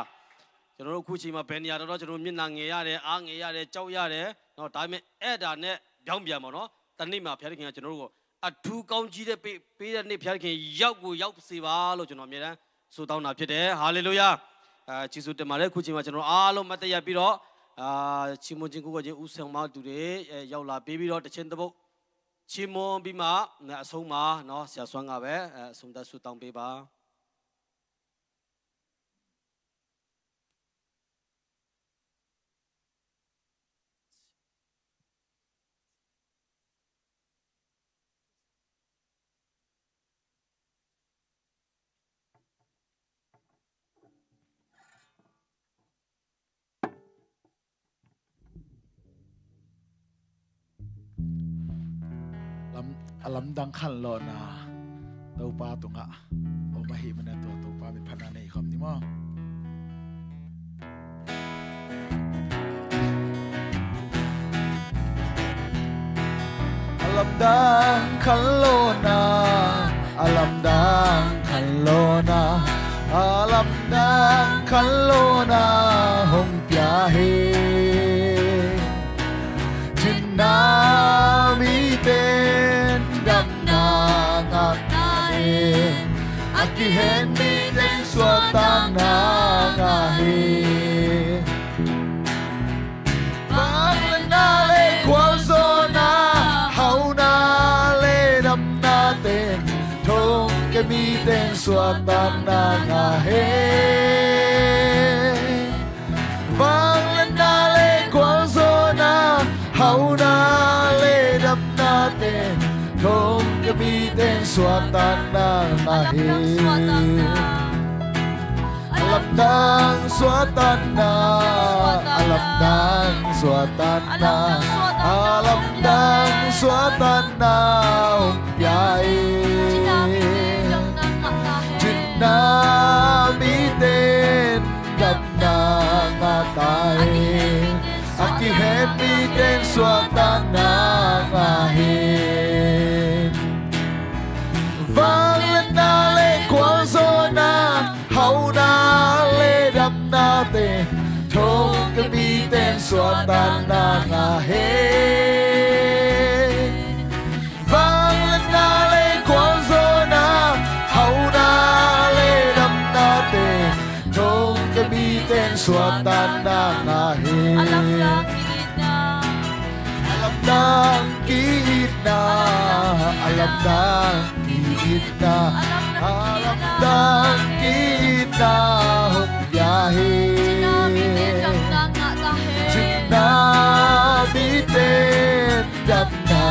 ကျွန်တော်တို့ အခုချိန်မှာ ဘယ်နေရာတော့ ကျွန်တော်တို့ မျက်နှာငယ်ရတယ်၊ အားငယ်ရတယ်၊ ကြောက်ရတယ်နော်။ ဒါပေမဲ့ အဲ့ဒါနဲ့ ပြောင်းပြန်ပေါ့နော်။ တစ်နေ့မှာ ဘုရားသခင်က ကျွန်တော်တို့ကို အထူးကောင်းချီးတဲ့ပေး၊ ပေးတဲ့နေ့ ဘုရားသခင် ရောက်ကိုရောက်စေပါလို့ ကျွန်တော် အမြဲတမ်း ဆုတောင်းတာဖြစ်တယ်။ Hallelujah. အဲ၊ ကျေးဇူးတင်ပါတယ်။ အခုချိန်မှာ ကျွန်တော်အားလုံး မတ်တတ်ရပ်ပြီးတော့၊ အာ၊ ချီးမွမ်းခြင်း ကိုးကွယ်ခြင်း ဦးဆောင်မသူတွေ၊ အဲ၊ ရောက်လာပေးပြီးတော့ တခြင်းတစ်ပုဒ် ချီးမွမ်းပြီးမှ အဆုံးမှာနော်၊ ဆရာစွမ်းကပဲ၊ အဲ၊ အဆုံးသတ် ဆုတောင်းပေးပါ။ လမ်း၊ အလမ်းတန်းခံလို့နာ၊ တောပါတုံးက၊ အိုမဟိမနတော၊ တောပါမ့ၢ်ဖနာနေခမ်နီမော။ အလမ်းတန်းခံလို့နာ၊ အလမ်းတန်းခံလို့နာ၊ အလမ်းတန်းခံလို့နာ၊ ဟုံးပြဟေ။ ချစ်နာမီးတင့်၊ ဒပ်နာငါတဟေ။ အကီဟဲမီးတင့် စွါတန်နာငါဟေ။ ဘင်လနာလေကွာဇောနာ၊ ဟောနာလေဒပ်နာတင့်၊ ထုံကမီးတင့် စွါတန်နာငါဟေ။ ဘင်လနာလေကွာဇောနာ၊ ဟောနာလေဒပ်နာတင့်၊ ထုံကမီးတင့် စွါတန်နာငါဟေ။ အလမ်းတန်းစွါတန်နာ၊ အလမ်းတန်းစွါတန်နာ၊ အလမ်းတန်းစွါတန်နာ၊ ဟုံးပြဟေ။ ချစ်နာမီးတင့်၊ ဒပ်နာငါတဟေ။ အကီဟဲမီးတင့် စွါတန်နာငါဟေ။ ဘင်လနာလေကွာဇောနာ၊ ဟောနာလေဒပ်နာတင့်၊ ထုံကမီးတင့် စွါတန်နာငါဟေ။ ဘင်လနာလေကွာဇောနာ၊ ဟောနာလေဒပ်နာတင့်၊ ထုံကမီးတင့် စွါတန်နာငါဟေ။ အလမ်းတန်းကီးနာ၊ အလမ်းတန်းကီးနာ၊ A lamdang ki-itna hong pia hi. Cinna mite damna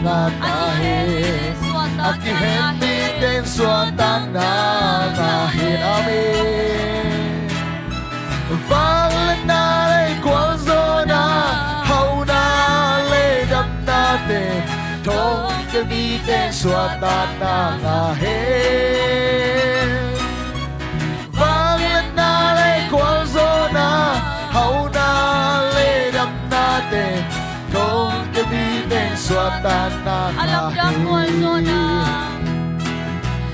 ngah ta hen. A kihen mite suahtakna ngah hen. Amen. Vangliatna le gualzawhna, hauhna le damnate, thongkia mite suahtakna ngah hen. Vangliatna le gualzawhna, hauhna le damnate, thongkia mite suahtakna ngah hen.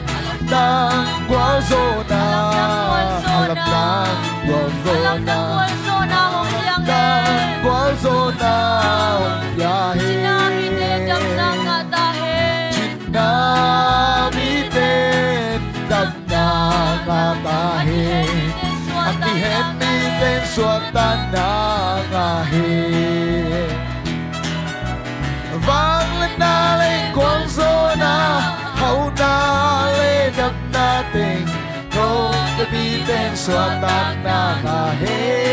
A lamdang gualzawhna, a lamdang gualzawhna, a lamdang gualzawhna, a lamdang gualzawhna hong pia hen. Cinna mite damna ngah ta hen. Cinna mite damna ngah ta hen. A kihen mite suahtakna ngah hen. Vangliatna le gualzawhna, hauhna le damna teng, thongkia mite suahtakna ngah hen.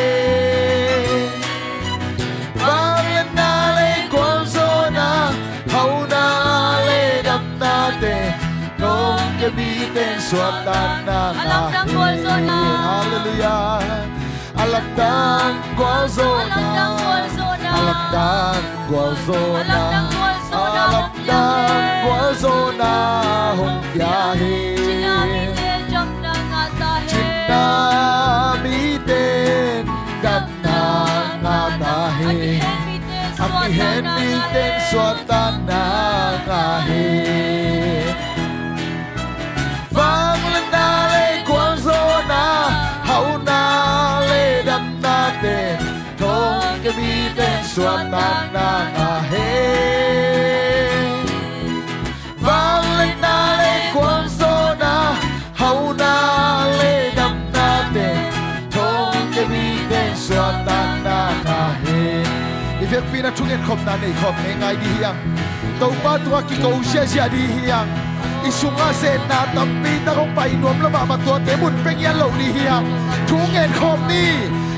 Vangliatna le gualzawhna, hauhna le damnate, thongkia mite suahtakna ngah hen. Halleluiah. A lamdang gualzawhna, a lamdang gualzawhna, a lamdang gualzawhna hong pia hen. Cinna mite damna ngah ta hen. A kihen mite suahtakna ngah hen. Vangliatna le gualzawhna, hauhna le damnate, thongkia mite suahtakna ngah hen. Vangliatna le gualzawhna, hauhna le damnate, thongkia mite suahtakna ngah hen. I vekpi-in a thungen khopna nei khop ngeingai ding hi hang. Topa tungah kiko ziahziah ding hi hang. I sungah zetna tampi tak hong pai nuam lo mahmah, tuate mun pia ngiat lo ding hi hang. Thungen khawm ni.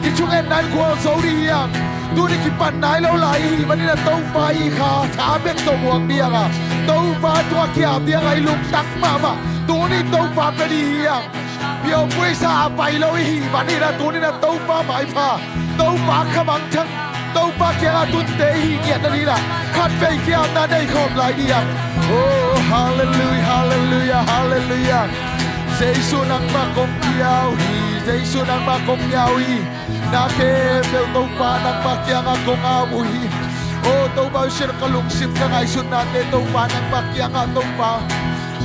I thungetna in gualzo ding hi hang. Tuni kipan nai lo lai i hih manin a Topa i kha tha bek tawh muang ding hang a, Topa tungah ki-ap ding hang a i lungtang mahmah. Tuni Topa pia ding hi hang. Piaupui sa a pai lo i hih manin a tuni in a Topa maipha, Topa kha mangthang, Topa kiangah tunte i hih ngiat nading in a khatvei ki-apna nei khawm lai ding hang. Oh, halleluiah, halleluiah, halleluiah. Jesu nangmah kong pia uh hi, Jesu nangmah kong pia uh hi. Na khempeuh Topa nangmah kiangah kong ap uh hi. Oh Topa, ka lungsim ka ngaihsutnate Topa nangmah kiangah Topa,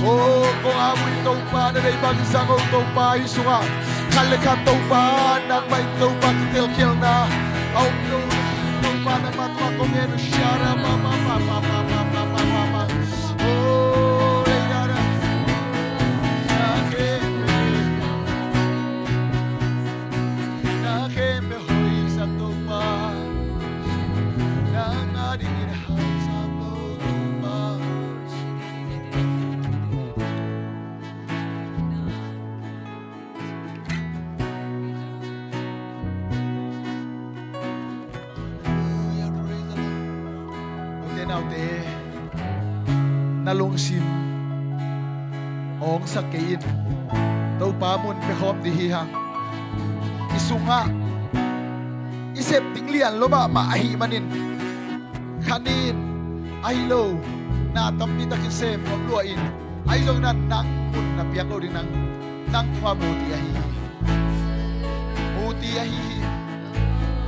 oh kong ap uh hi Topa, na deih bang zang oh Topa, hih sungah khat le khat Topa nangmah in Topa kitelkhialhna a om lo Topa, nangmah tungah kong ngen uh. Shara pa pa pa pa pa pa pa pa pa pa. Oh, lei da da. Na khempeuh, na khempeuh hoihsak Topa, nang adingin hausak lo Topa. Ute naute, na lungsim awngsak kei in. Topa mun pia khawm ding hi hang. I sungah i sep ding lian lo mahmah ahih manin, khanin ahi lo, na tampi takin sem nuam lua in, ahi zongin a nang mun na piak lo ding, nang, nang tungah muti ahi hi. Muti ahi hi.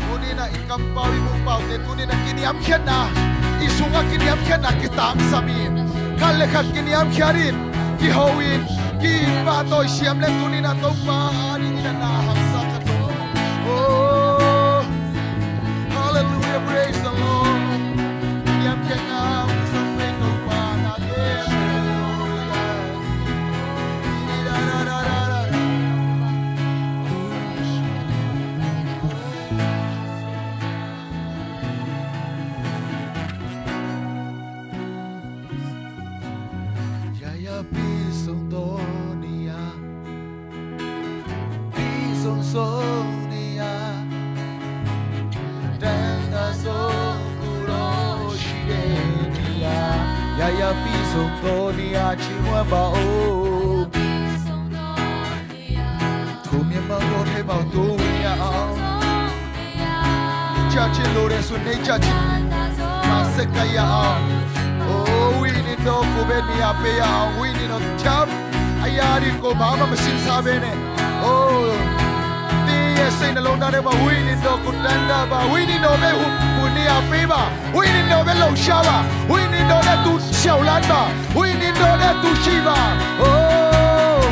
Tuni in a i kampau i mupaute tuni in a kiniamkhiatna, i sungah kiniamkhiatna kitangsam in, khat le khat kiniamkhiat in, kiho in, kipahtawi siam le tuni in a Topa adingin a na hangsan khat lo. Oh, hallelujah, praise the Lord. Kiniamkhiatna hong sam pei Topa na kei. ဆုံးနေရာ တန်တာဆုံးကိုယ်တော်ရှိတဲ့နေရာ ယယာပြီးဆုံးသောနေရာ ချီးမွမ်းပါဦး။ ထိုမျက်မှောက်တော်ထဲမှာ တိုးဝင်ရအောင်။ ချစ်ချင်လို့တဲ့ဆို နှိပ်ချခြင်း မဆက်ကပ်ရအောင်။ အိုး ဝိညာဉ်တော်ကိုပဲ နေရာပေးရအောင်။ ဝိညာဉ်တော် တခြားအရာတွေကို ဘာမှမစဉ်းစားဘဲနဲ့ အိုး သင်ရဲ့စိတ်နှလုံးသားထဲမှာ ဝိညာဉ်တော်ကို တမ်းတပါ။ ဝိညာဉ်တော်ပဲ ဟူ ဟူနေရာပေးပါ။ ဝိညာဉ်တော်ပဲ လှုပ်ရှားပါ။ ဝိညာဉ်တော်နဲ့ သူလျှောက်လန်းပါ။ ဝိညာဉ်တော်နဲ့ သူရှိပါ။ အိုး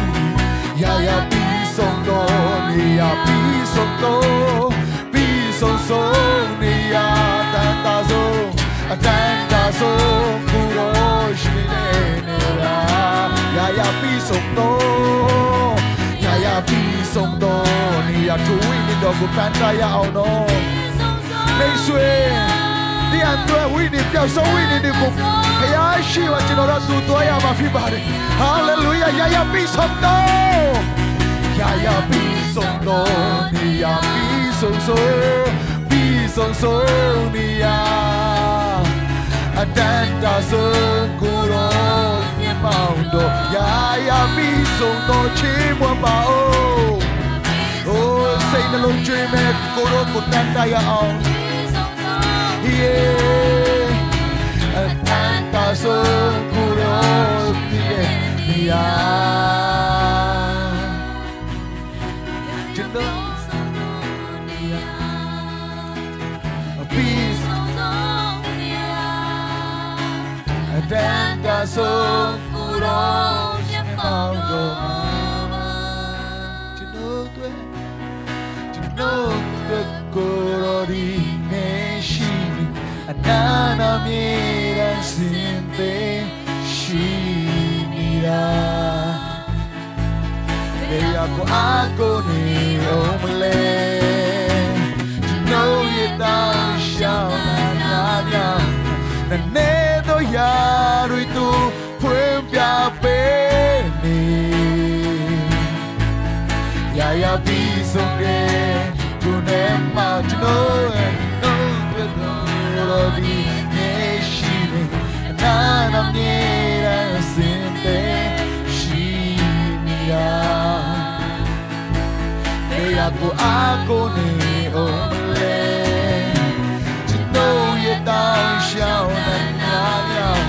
ယယာပြီးဆုံးသောနေရာ ပြီးဆုံးသော ပြီးဆုံးဆုံးနေရာ တန်တာဆုံး အတန်တာဆုံး ကိုယ်တော်ရှိတဲ့နေရာ ယယာပြီးဆုံးသော ယယာပြီးဆုံးသောနေရာ ထိုဝိညာဉ်တော်ကို တမ်းတရအောင်နော်။ မိတ်ဆွေ သင့်အတွက် ဝိညာဉ်ပျောက်ဆုံးဝိညာဉ်တွေကို ဘုရားရှိခိုးပါ။ ကျွန်တော်တို့ သူသွားရမှာဖြစ်ပါတယ်။ ဟာလေလုယာ။ ယယာပြီးဆုံးသော ယယာပြီးဆုံးသောနေရာ ပြီးဆုံးဆုံး ပြီးဆုံးဆုံးနေရာ အတန်တာဆုံး ကိုယ်တော်မျက်မှောက်တော် ယယာပြီးဆုံးသော ချီးမွမ်းပါဦး။ အိုး စိတ်နှလုံးကြွေးမဲ့ ကိုယ်တော်ကို တမ်းတရအောင်။ ယေ အတန်တာဆုံး ကိုယ်တော်ဖြစ်တဲ့နေရာ ကျွန်တော် အပြီးဆုံး အတန်တာဆုံး ကိုယ်တော်မျက်မှောက်တော်မှာ ကျွန်တော်အတွက် ကျွန်တော်အတွက် ကိုယ်တော်ဒီနေ့ရှိနေ အနာနာမြေတိုင်း စင်သေးရှိနေတာ ဘယ်ရာကို အားကိုးနေဦးမလဲ။ ကျွန်တော်ရဲ့ တောင်းလျှောက်သမျှများ နည်းနည်းသော ရာထူးသူ ဖွင့်ပြပေးနေ။ ယယာပြီးဆုံးတဲ့ သူနဲ့မှ ကျွန်တော်ရဲ့ နှုတ်ကပတ်တော်ဒီနေ့ရှိနေ အနာနာမြေတိုင်း စင်သေးရှိနေတာ ဘယ်ရာကို အားကိုးနေဦးမလဲ။ ကျွန်တော်ရဲ့ တောင်းလျှောက်သမျှများ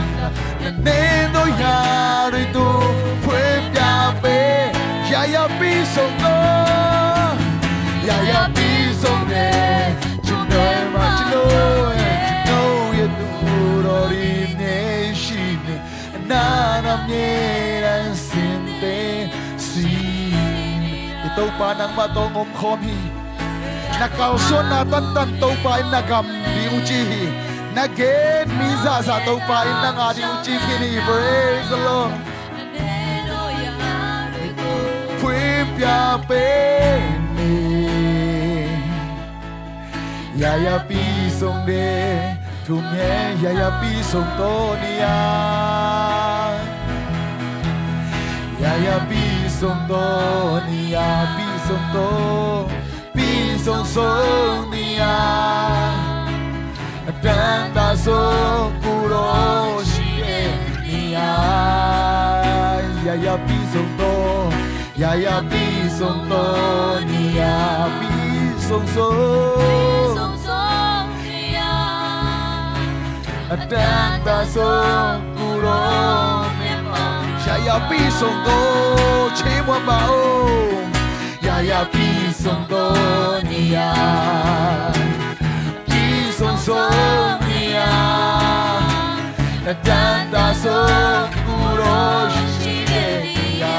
နည်းနည်းသော ရာထူးသူ ဖွင့်ပြပေး။ ယယာပြီးဆုံးသော ယယာပြီးဆုံးတဲ့ ကျွန်တော်မှာ ကျွန်တော်ရဲ့ ကျွန်တော်ရဲ့ သူတော်ဒီနေ့ရှိနေ အနာနာမြေတိုင်း စင်သေးရှိနေ။ ဒီ တောပါး နံပါတ်သုံး ငုံခေါ်ပြီ။ နကောင်းစွမ်းနာတန်တန် တောပါး နဂမ်ဒီဦးကြီးဟီ နဂ့ၤမီးဇာဇာ တောပါး နငါဒီဦးကြီးဟီနီ။ Praise the Lord. ဖွင့်ပြပေးနေ။ ယယာပြီးဆုံးတဲ့ သူမြဲ ယယာပြီးဆုံးသောနေရာ ယယာပြီးဆုံးသောနေရာ ပြီးဆုံးသော ပြီးဆုံးဆုံးနေရာ အတန်တာဆုံး ကိုယ်တော်ရှိတဲ့နေရာ ယယာပြီးဆုံးသော ယယာပြီးဆုံးသောနေရာ ပြီးဆုံးဆုံး အတန်တာဆုံး ကိုယ်တော်မျက်မှောက် ယယာပြီးဆုံးသော ချီးမွမ်းပါဦး။ ယယာပြီးဆုံးသောနေရာ ပြီးဆုံးဆုံးနေရာ အတန်တာဆုံး ကိုယ်တော်ရှိတဲ့နေရာ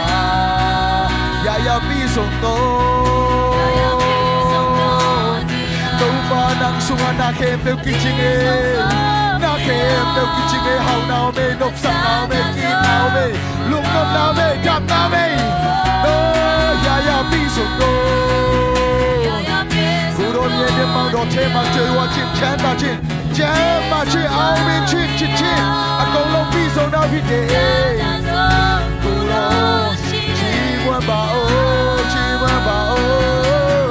ယယာပြီးဆုံးသော တောပါး နံစွမ်းနာခဲပြုတ်ကြည့်ခြင်းနဲ့ နာခဲပြုတ်ကြည့်ခြင်းနဲ့ ဟောင်းနာမည် နှုတ်ဆက်နာမည် ကင်နာမည် လူကနာမည် ဓာတ်နာမည် ယယာပြီးဆုံးသော ကိုယ်တော်ရဲ့မျက်မှောက်တော်ထဲမှာ ကြွယ်ဝခြင်း ချမ်းသာခြင်း ကျန်းမာခြင်း အောင်မြင်ခြင်း ချစ်ခြင်း အကုန်လုံးပြီးဆုံးတာဖြစ်တယ်။ ကိုယ်တော်ချီးမွမ်းပါဦး ချီးမွမ်းပါဦး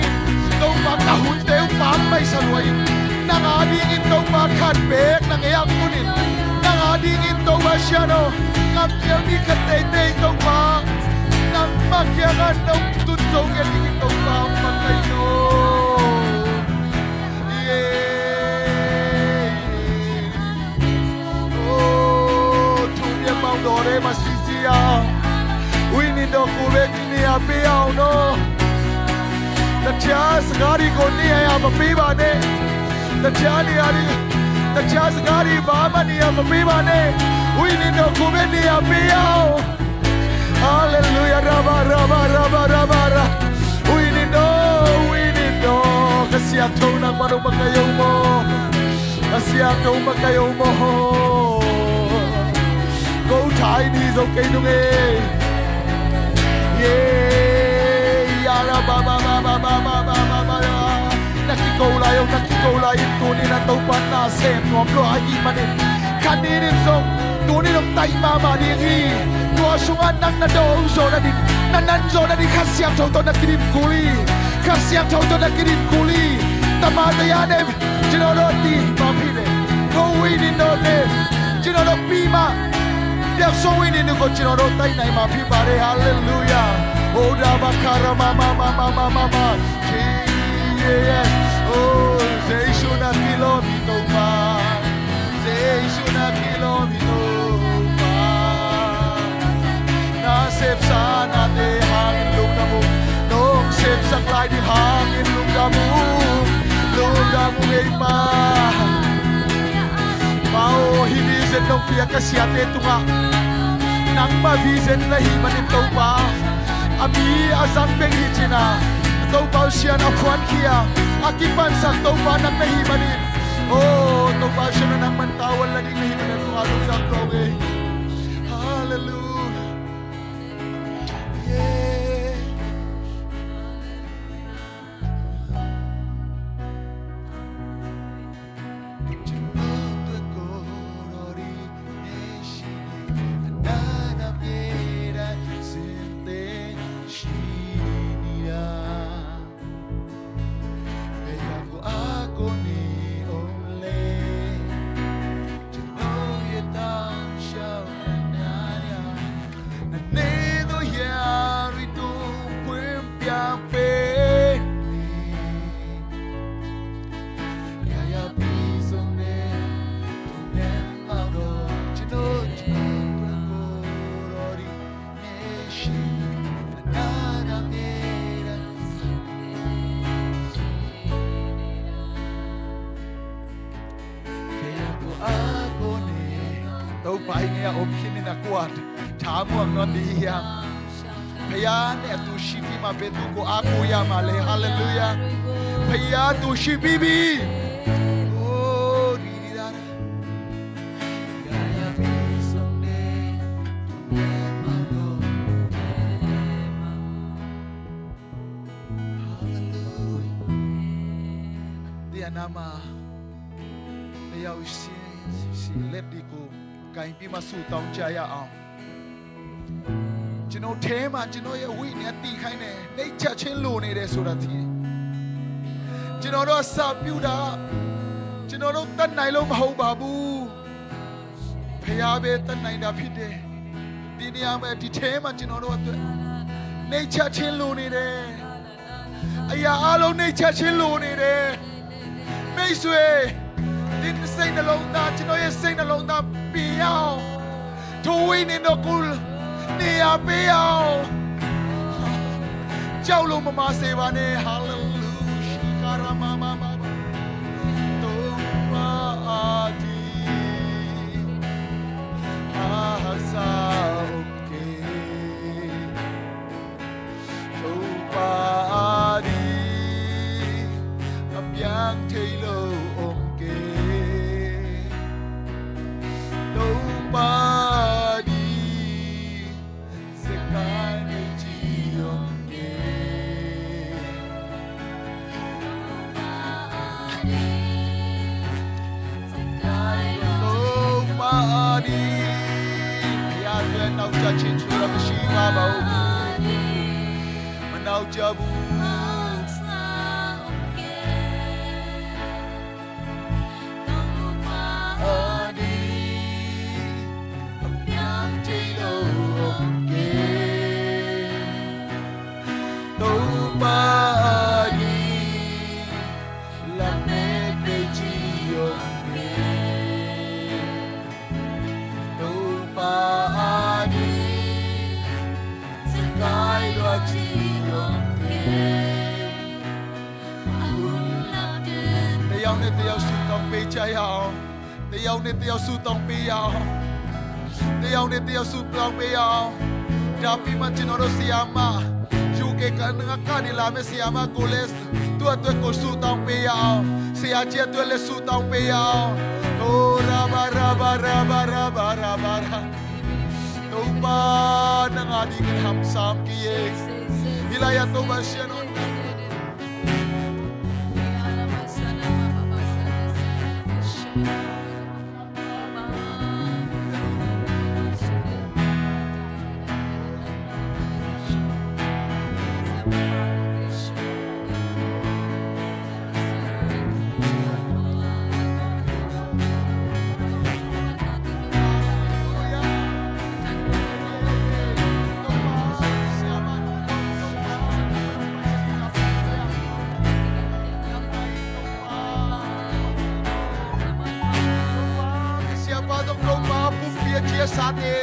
dingin Topa ka hunte uh pammaih sa lua in, nang a dingin Topa khat beek na ngei a, tuni-in nang a dingin Topa Sian aw, ngamcial mi khat teitei Topa nangmah kiangah nong tun zo ngiat dingin Topa hong pang ka hi aw. Aw, thupia mawng dawh de masisia. Ui nin dawh ku bek ni a pi au no. Tatia sagari ko ni a ya papi ba ne. Tatia ni a di. Tatia sagari ba ma ni a papi ba ne. Ui nin dawh ku bek ni a pi au. Halleluia, raba, raba, raba, raba, ra. Ui nin dawh, ui nin dawh. Ka siangtho nangmah nong makaih uh maw. Ka siangtho makaih uh maw. Ko thai ni zo kei nung e. Ye, ya, raba, ba, ba. Na kiko lai, oh, na kiko lai in tuni-in a Topa na sem nuam lua ahih manin, khat ni nin zong tuni-in hong taih mahmah ding hi. Tua sungah nang na dawh zawh nading, na nan zawh nading Kha Siangtho tawh na kidim kul hi. Kha Siangtho tawh na kidim kul hi. Tama taya ne, cino do ti ma phi le. Ko ui nin do te, cino do pi ma. Biak so ui nin do ko cino do taih nai ma phi ba de. Halleluia. Oh, da ba ka ra ma ma ma ma ma ma ma. Yes. Oh, Jesu na kilawm hi Topa. Jesu na kilawm hi Topa. Na sepsa nate hangin lungdam ung. Nong sepsak lai ding hangin lungdam ung. Lungdam ung ei Pa. Pa aw, hih vision nong piak ka siate tungah nangmah vision na hih manin Topa, a mi a zang bek hi cin a, Topa aw Sian a phuankhia, a kipansak Topa nang na hih manin, aw Topa aw Sian a nangman tavuan la ding na hih manin a tungah lungdam tuah ung ei. Halleluia. Yeah. Topa i ngei a om khin in a kuat thamuang nawn ding hiam? Phaya ne a tu shipi ma pe tu ko a ku ya ma le. Halleluia. Phaya tu shipi bi. Oh, di di da da. Halleluia. Dia nama. Phaya u si si let di ku. Kain pi ma su taung cha ya a. Cino thema cino ya hui ne a ti khai ne. Nei cha chen lu ne de su da ti. Cino do a sa piu da. ကျွန်တော်တို့တတ်နိုင်လို့မဟုတ်ပါဘူး။ ဖခင်ပဲတတ်နိုင်တာဖြစ်တယ်။ ဒီနေရာမှာဒီထဲမှာကျွန်တော်တို့အတွက်နှိပ်ချခြင်းလိုနေတယ်။ အရာအားလုံးနှိပ်ချခြင်းလိုနေတယ်။ မိတ်ဆွေ၊ ဒီစိတ်နှလုံးသား၊ ကျွန်တော်ရဲ့စိတ်နှလုံးသားပြင်ရအောင်။ ထိုဝိညာဉ်တော်ကိုနေရာပေးရအောင်။ ကြောက်လို့မမဆယ်ပါနဲ့။ Hallelujah. Shikara mama mama. တုံးပါအဒီ အဟဆာအိုကေ တုံးပါအဒီ အပြန်ထိတ်လို့အိုကေ တုံးပါအဒီ စကဲမီချီအိုကေ တုံးပါအဒီ ဘုရားအတွက်နောက်ကျခြင်းဆိုတာမရှိပါဘူး။ မနောက်ကျဘူး။ တုံးပါအဒီ အပြန်ထိတ်လို့အိုကေ တုံးပါအဒီ လမ်းမပေးချီအိုကေ တုံးပါအဒီ စကဲလွှာချီအိုကေ တစ်ယောက်နဲ့တစ်ယောက်ဆုတောင်းပေးကြရအောင်။ တစ်ယောက်နဲ့တစ်ယောက်ဆုတောင်းပေးရအောင်။ တစ်ယောက်နဲ့တစ်ယောက်ဆုတောင်းပေးရအောင်။ ဒါပြီးမှကျွန်တော်တို့ဆရာမ ယူကေက ကနေလာမယ့်ဆရာမကိုလည်း သူ့အတွက်ကိုဆုတောင်းပေးရအောင်။ ဆရာကြီးအတွက်လည်းဆုတောင်းပေးရအောင်။ ဒိုရာဘာရာဘာရာဘာရာဘာရာဘာရာ တုံးပါနငါဒီကဟမ်ဆမ်ကီယေ ဟီလာယတုံးပါရှင် Siapa tong Topa pumpi a chia sa te.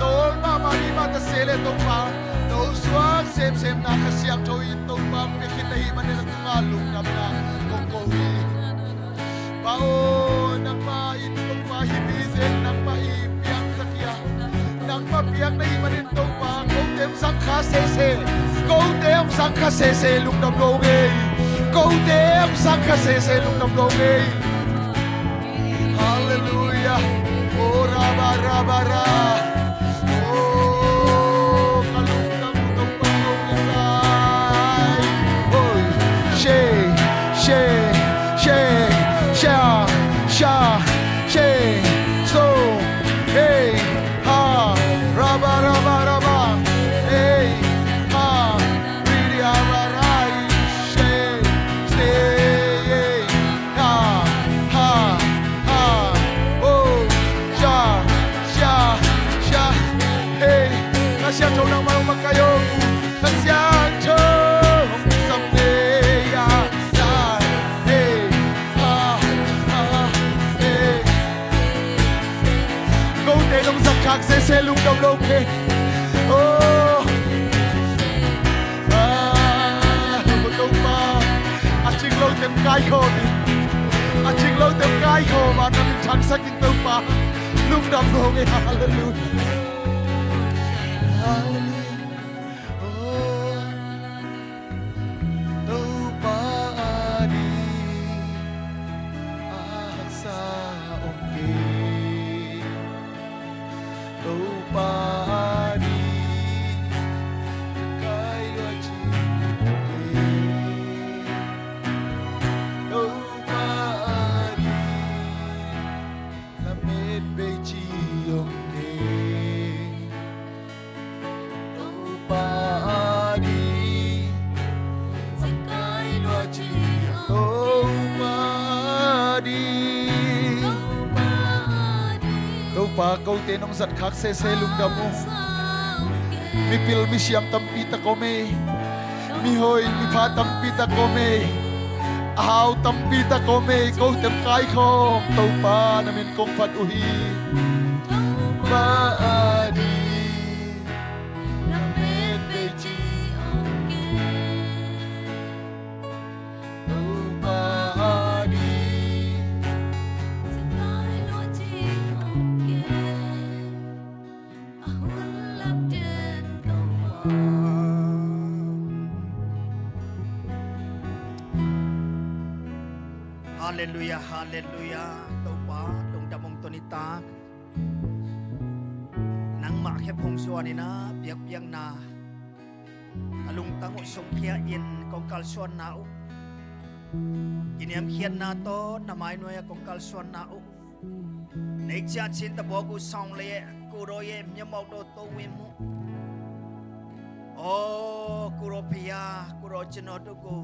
Tol mahmah ni mah ta se le Topa. Tol suak semsem na Kha Siangtho in Topa pia khin na hi manin a tungah lungdamna kong ko hi. Pa aw, nangmah in Topa hi vision nangmah i piang zakia. Nangmah piang na hi manin Topa, kote hong zang kha sese. Kote hong zang kha sese lungdam lo ngei. Kote hong zang kha sese lungdam lo ngei. Hallelujah. Oh, raba, raba, ra. Oh, ka lungdam Topa lo ngei. Oh, she, she, she, sha, sha, she, so, hey. Ha, raba, raba, raba. Hey, ha, ridi, raba, rai, she, stay, hey, ha, ha, ha. Oh, sha, sha, sha. Hey, Kha Siangtho nangmah hong makaih o. Kha Siangtho hong sam ne ya. Sa, hey, ha, ha, hey. Kote nong zak khak sese lungdam lo pe. Oh. Ah, Topa. A cing lo tem kai khawm in. A cing lo tem kai khawm a na min thangsak in Topa. Lungdam lo ngei. Hallelujah. Hallelujah. Oh. Topa ading a haksa om kei. Topa ading a kai lua ci om kei. Topa ading lamet bei ci om kei. Topa ading a kai lua ci om kei. Topa Pa, kote nong zat khak sese lungdam ung. Mipil misiam tampi tak om ei. Mihoi mipha tampi tak om ei. A hau tampi tak om ei. Kote kaikhawm Topa na min kong phat uh hi. Topa a di na met bei ci ong ke. Topa a di. Halleluia, halleluia. Topa lungdam ung tuni tak. Nangmah khe phung suan in a biakpiakna a lungtang uh sungkhia in kong kalsuanna uh, kiniamkhiatna tawh na mai nuai-ah kong kalsuanna uh, neihcia cin tabuak uh sawng lei-eh, kuraw-eh, miamauh tawh to win muh. Aw kuraw phei-a, kuraw cinawt uh ku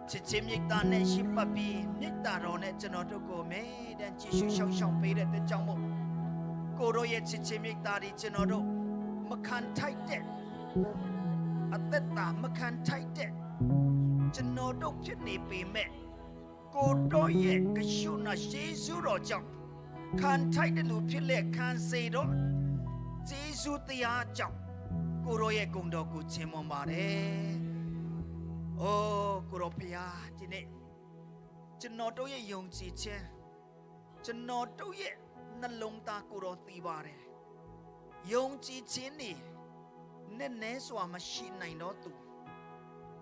Cicim yikta ne shim papi nikta raw ne cinawt uh ku me den Jisu shawshawng pei reh te cawng muh. Kuraw-eh cicim yikta di cinawt uh makhan thaih teh. A tetta makhan thaih teh. Cinawt uh phit ni pi meh. Kuraw-eh ka shuhna Jesu raw cawng. Khanthai de lu phit le khansei rawh. Jesu taya cawh kuraw-eh kungdaw ku cimawng mare. O kuraw phaya, tine cinawt uh-eh yungci cin. Cinawt uh-eh na lungta kuraw ti bare. Yungci cin ni. Nene sua masi nai no tu.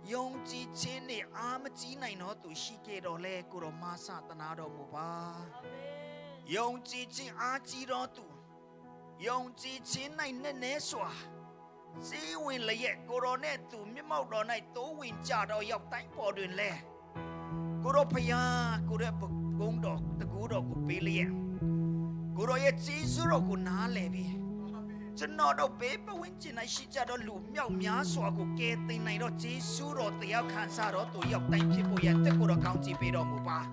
Yongci cin ni a maci nai no tu si ke do le kuro masa tana do mu ba. Yongci cin a ci do tu. Yongci cin nai nene sua. Si win le ye kuro ne tu mi mau do nai tu win ca do yok tain po dun le. Kuro paya kuro pagong do tagu do ku pili ye. Kuro ye ci su do ku na le bi. Cino do be pa win ci nai si ca do lu miau mia sua ku ke ti nai do ci su do ti yau kan sa do tu yok tai pi pu ye te kuro kaung ci pi do mu pa.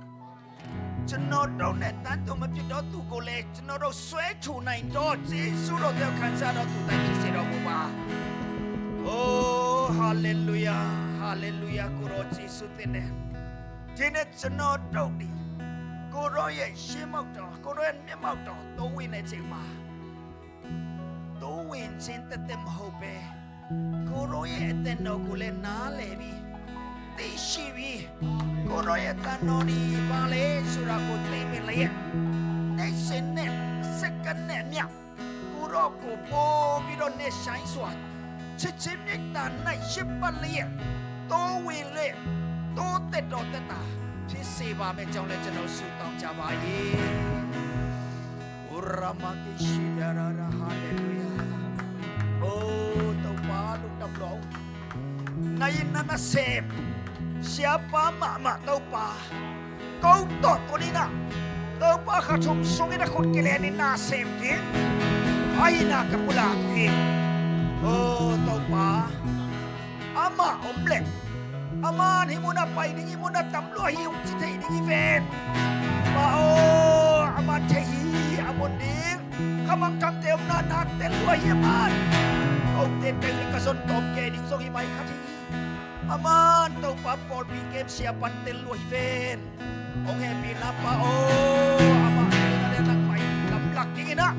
Cino do ne tan tu ma pi do tu ku le cino do sue tu nai do ci su do ti yau kan sa do tu tai pi si do mu pa. Oh haleluya, haleluya kuro ci su ti ne. Tine cino do di. Kuro ye si mau do, kuro ye mi mau do, to win ne ci ma. To win cin te tem ho be. Kuro ye te no ku le na le bi. Ti si bi. Kuro ye ta no ni ba le su ra ku te mi le ye. Ne se ne, se ka ne mia. Kuro ku po bi do ne shai sua. Ci ci mi ta nai si pa le ye. To win le. To te do te ta. Ci si ba me jong le cino su tong ca ba yi. Uramaki shidarara, haleluya. Oh Topa lungdam lo. Na inn na na sem siapa mahmah Topa. Ko tawh tuni na Topa kha thum sungin a khut kilen in na sem kik. Ahi na ka pulak hi. Oh Topa. Amah om leh aman hih munah pai ding, hih munah tam lua hi ung ci thei ding hi ven. Pa aw, aman thei hi a mun ding. Khamangthangte omna na tel lua hi aman. Ko ten tel ka zon tawm ke ding zong hi mai khat hi. Aman Topa pawlpi kem sia pan tel lua hi ven. Hong hehpihna pa aw, amah na le nangmah in lamlak dingin ah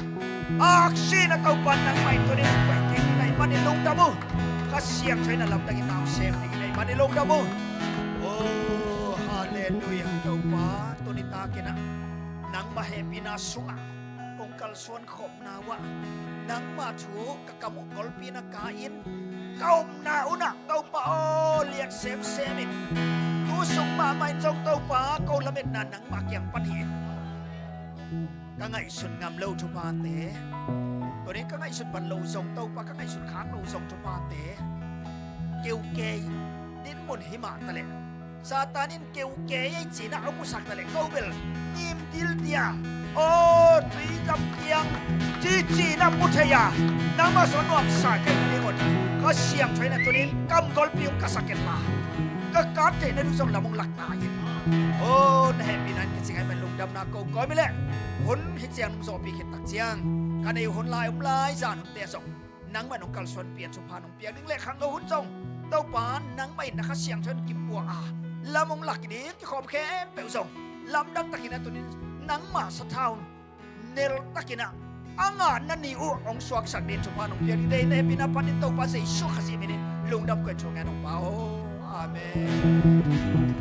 aksi na Topa nangmah in tuni hong pai ding na hih manin lungdam uh. Kha Siangtho in a lamdang in na hong sem dingin na hih manin lungdam uh. Oh haleluya Topa, tuni takin ah nangmah hehpihna sungah kong kalsuan khawmna uh ah nangmah thu ka kam uh golpi na ka in ka omna un ah Topa aw lian semsem in tu sung mahmah in zong Topa ko lametna nangmah kiang pan hi. Ka ngaihsut ngam lo thuphate, tuni ka ngaihsut pan lo zong Topa ka ngaihsut khak lo zong thuphate, keuke dinmun hi mah ta leh Satan in keuke ei cina a musak ta le ko bel nim dil dia. Aw tui lam kiang ci cina mu thei a nangmah suan nuamsa kei na ding un Kha Siangtho in a tunin kam golpi ung ka sak et ma ka kat theih na ding zong lam ung lak ta in. Aw na hehpihna in kici ngai man lung damna ko kawm hi leh hun hih ciang nong zawhpih khit tak ciang ka nei hun lai om lai zan hunte zong nangmah nong kalsuan pian thupha nong piak ding le khangno hun zong Topa nangmah in na Kha Siangtho in kipuah a lam hong lak ding kikhawm khempeuh zong lamdang takin a tunin nangmah sathau nel takin a ngah na ni uh hong suaksak ding thupha nong piak ding deih na hehpihna panin Topa Jesu Khazih minin lungdam koih thu ngen hong pa aw. Amen.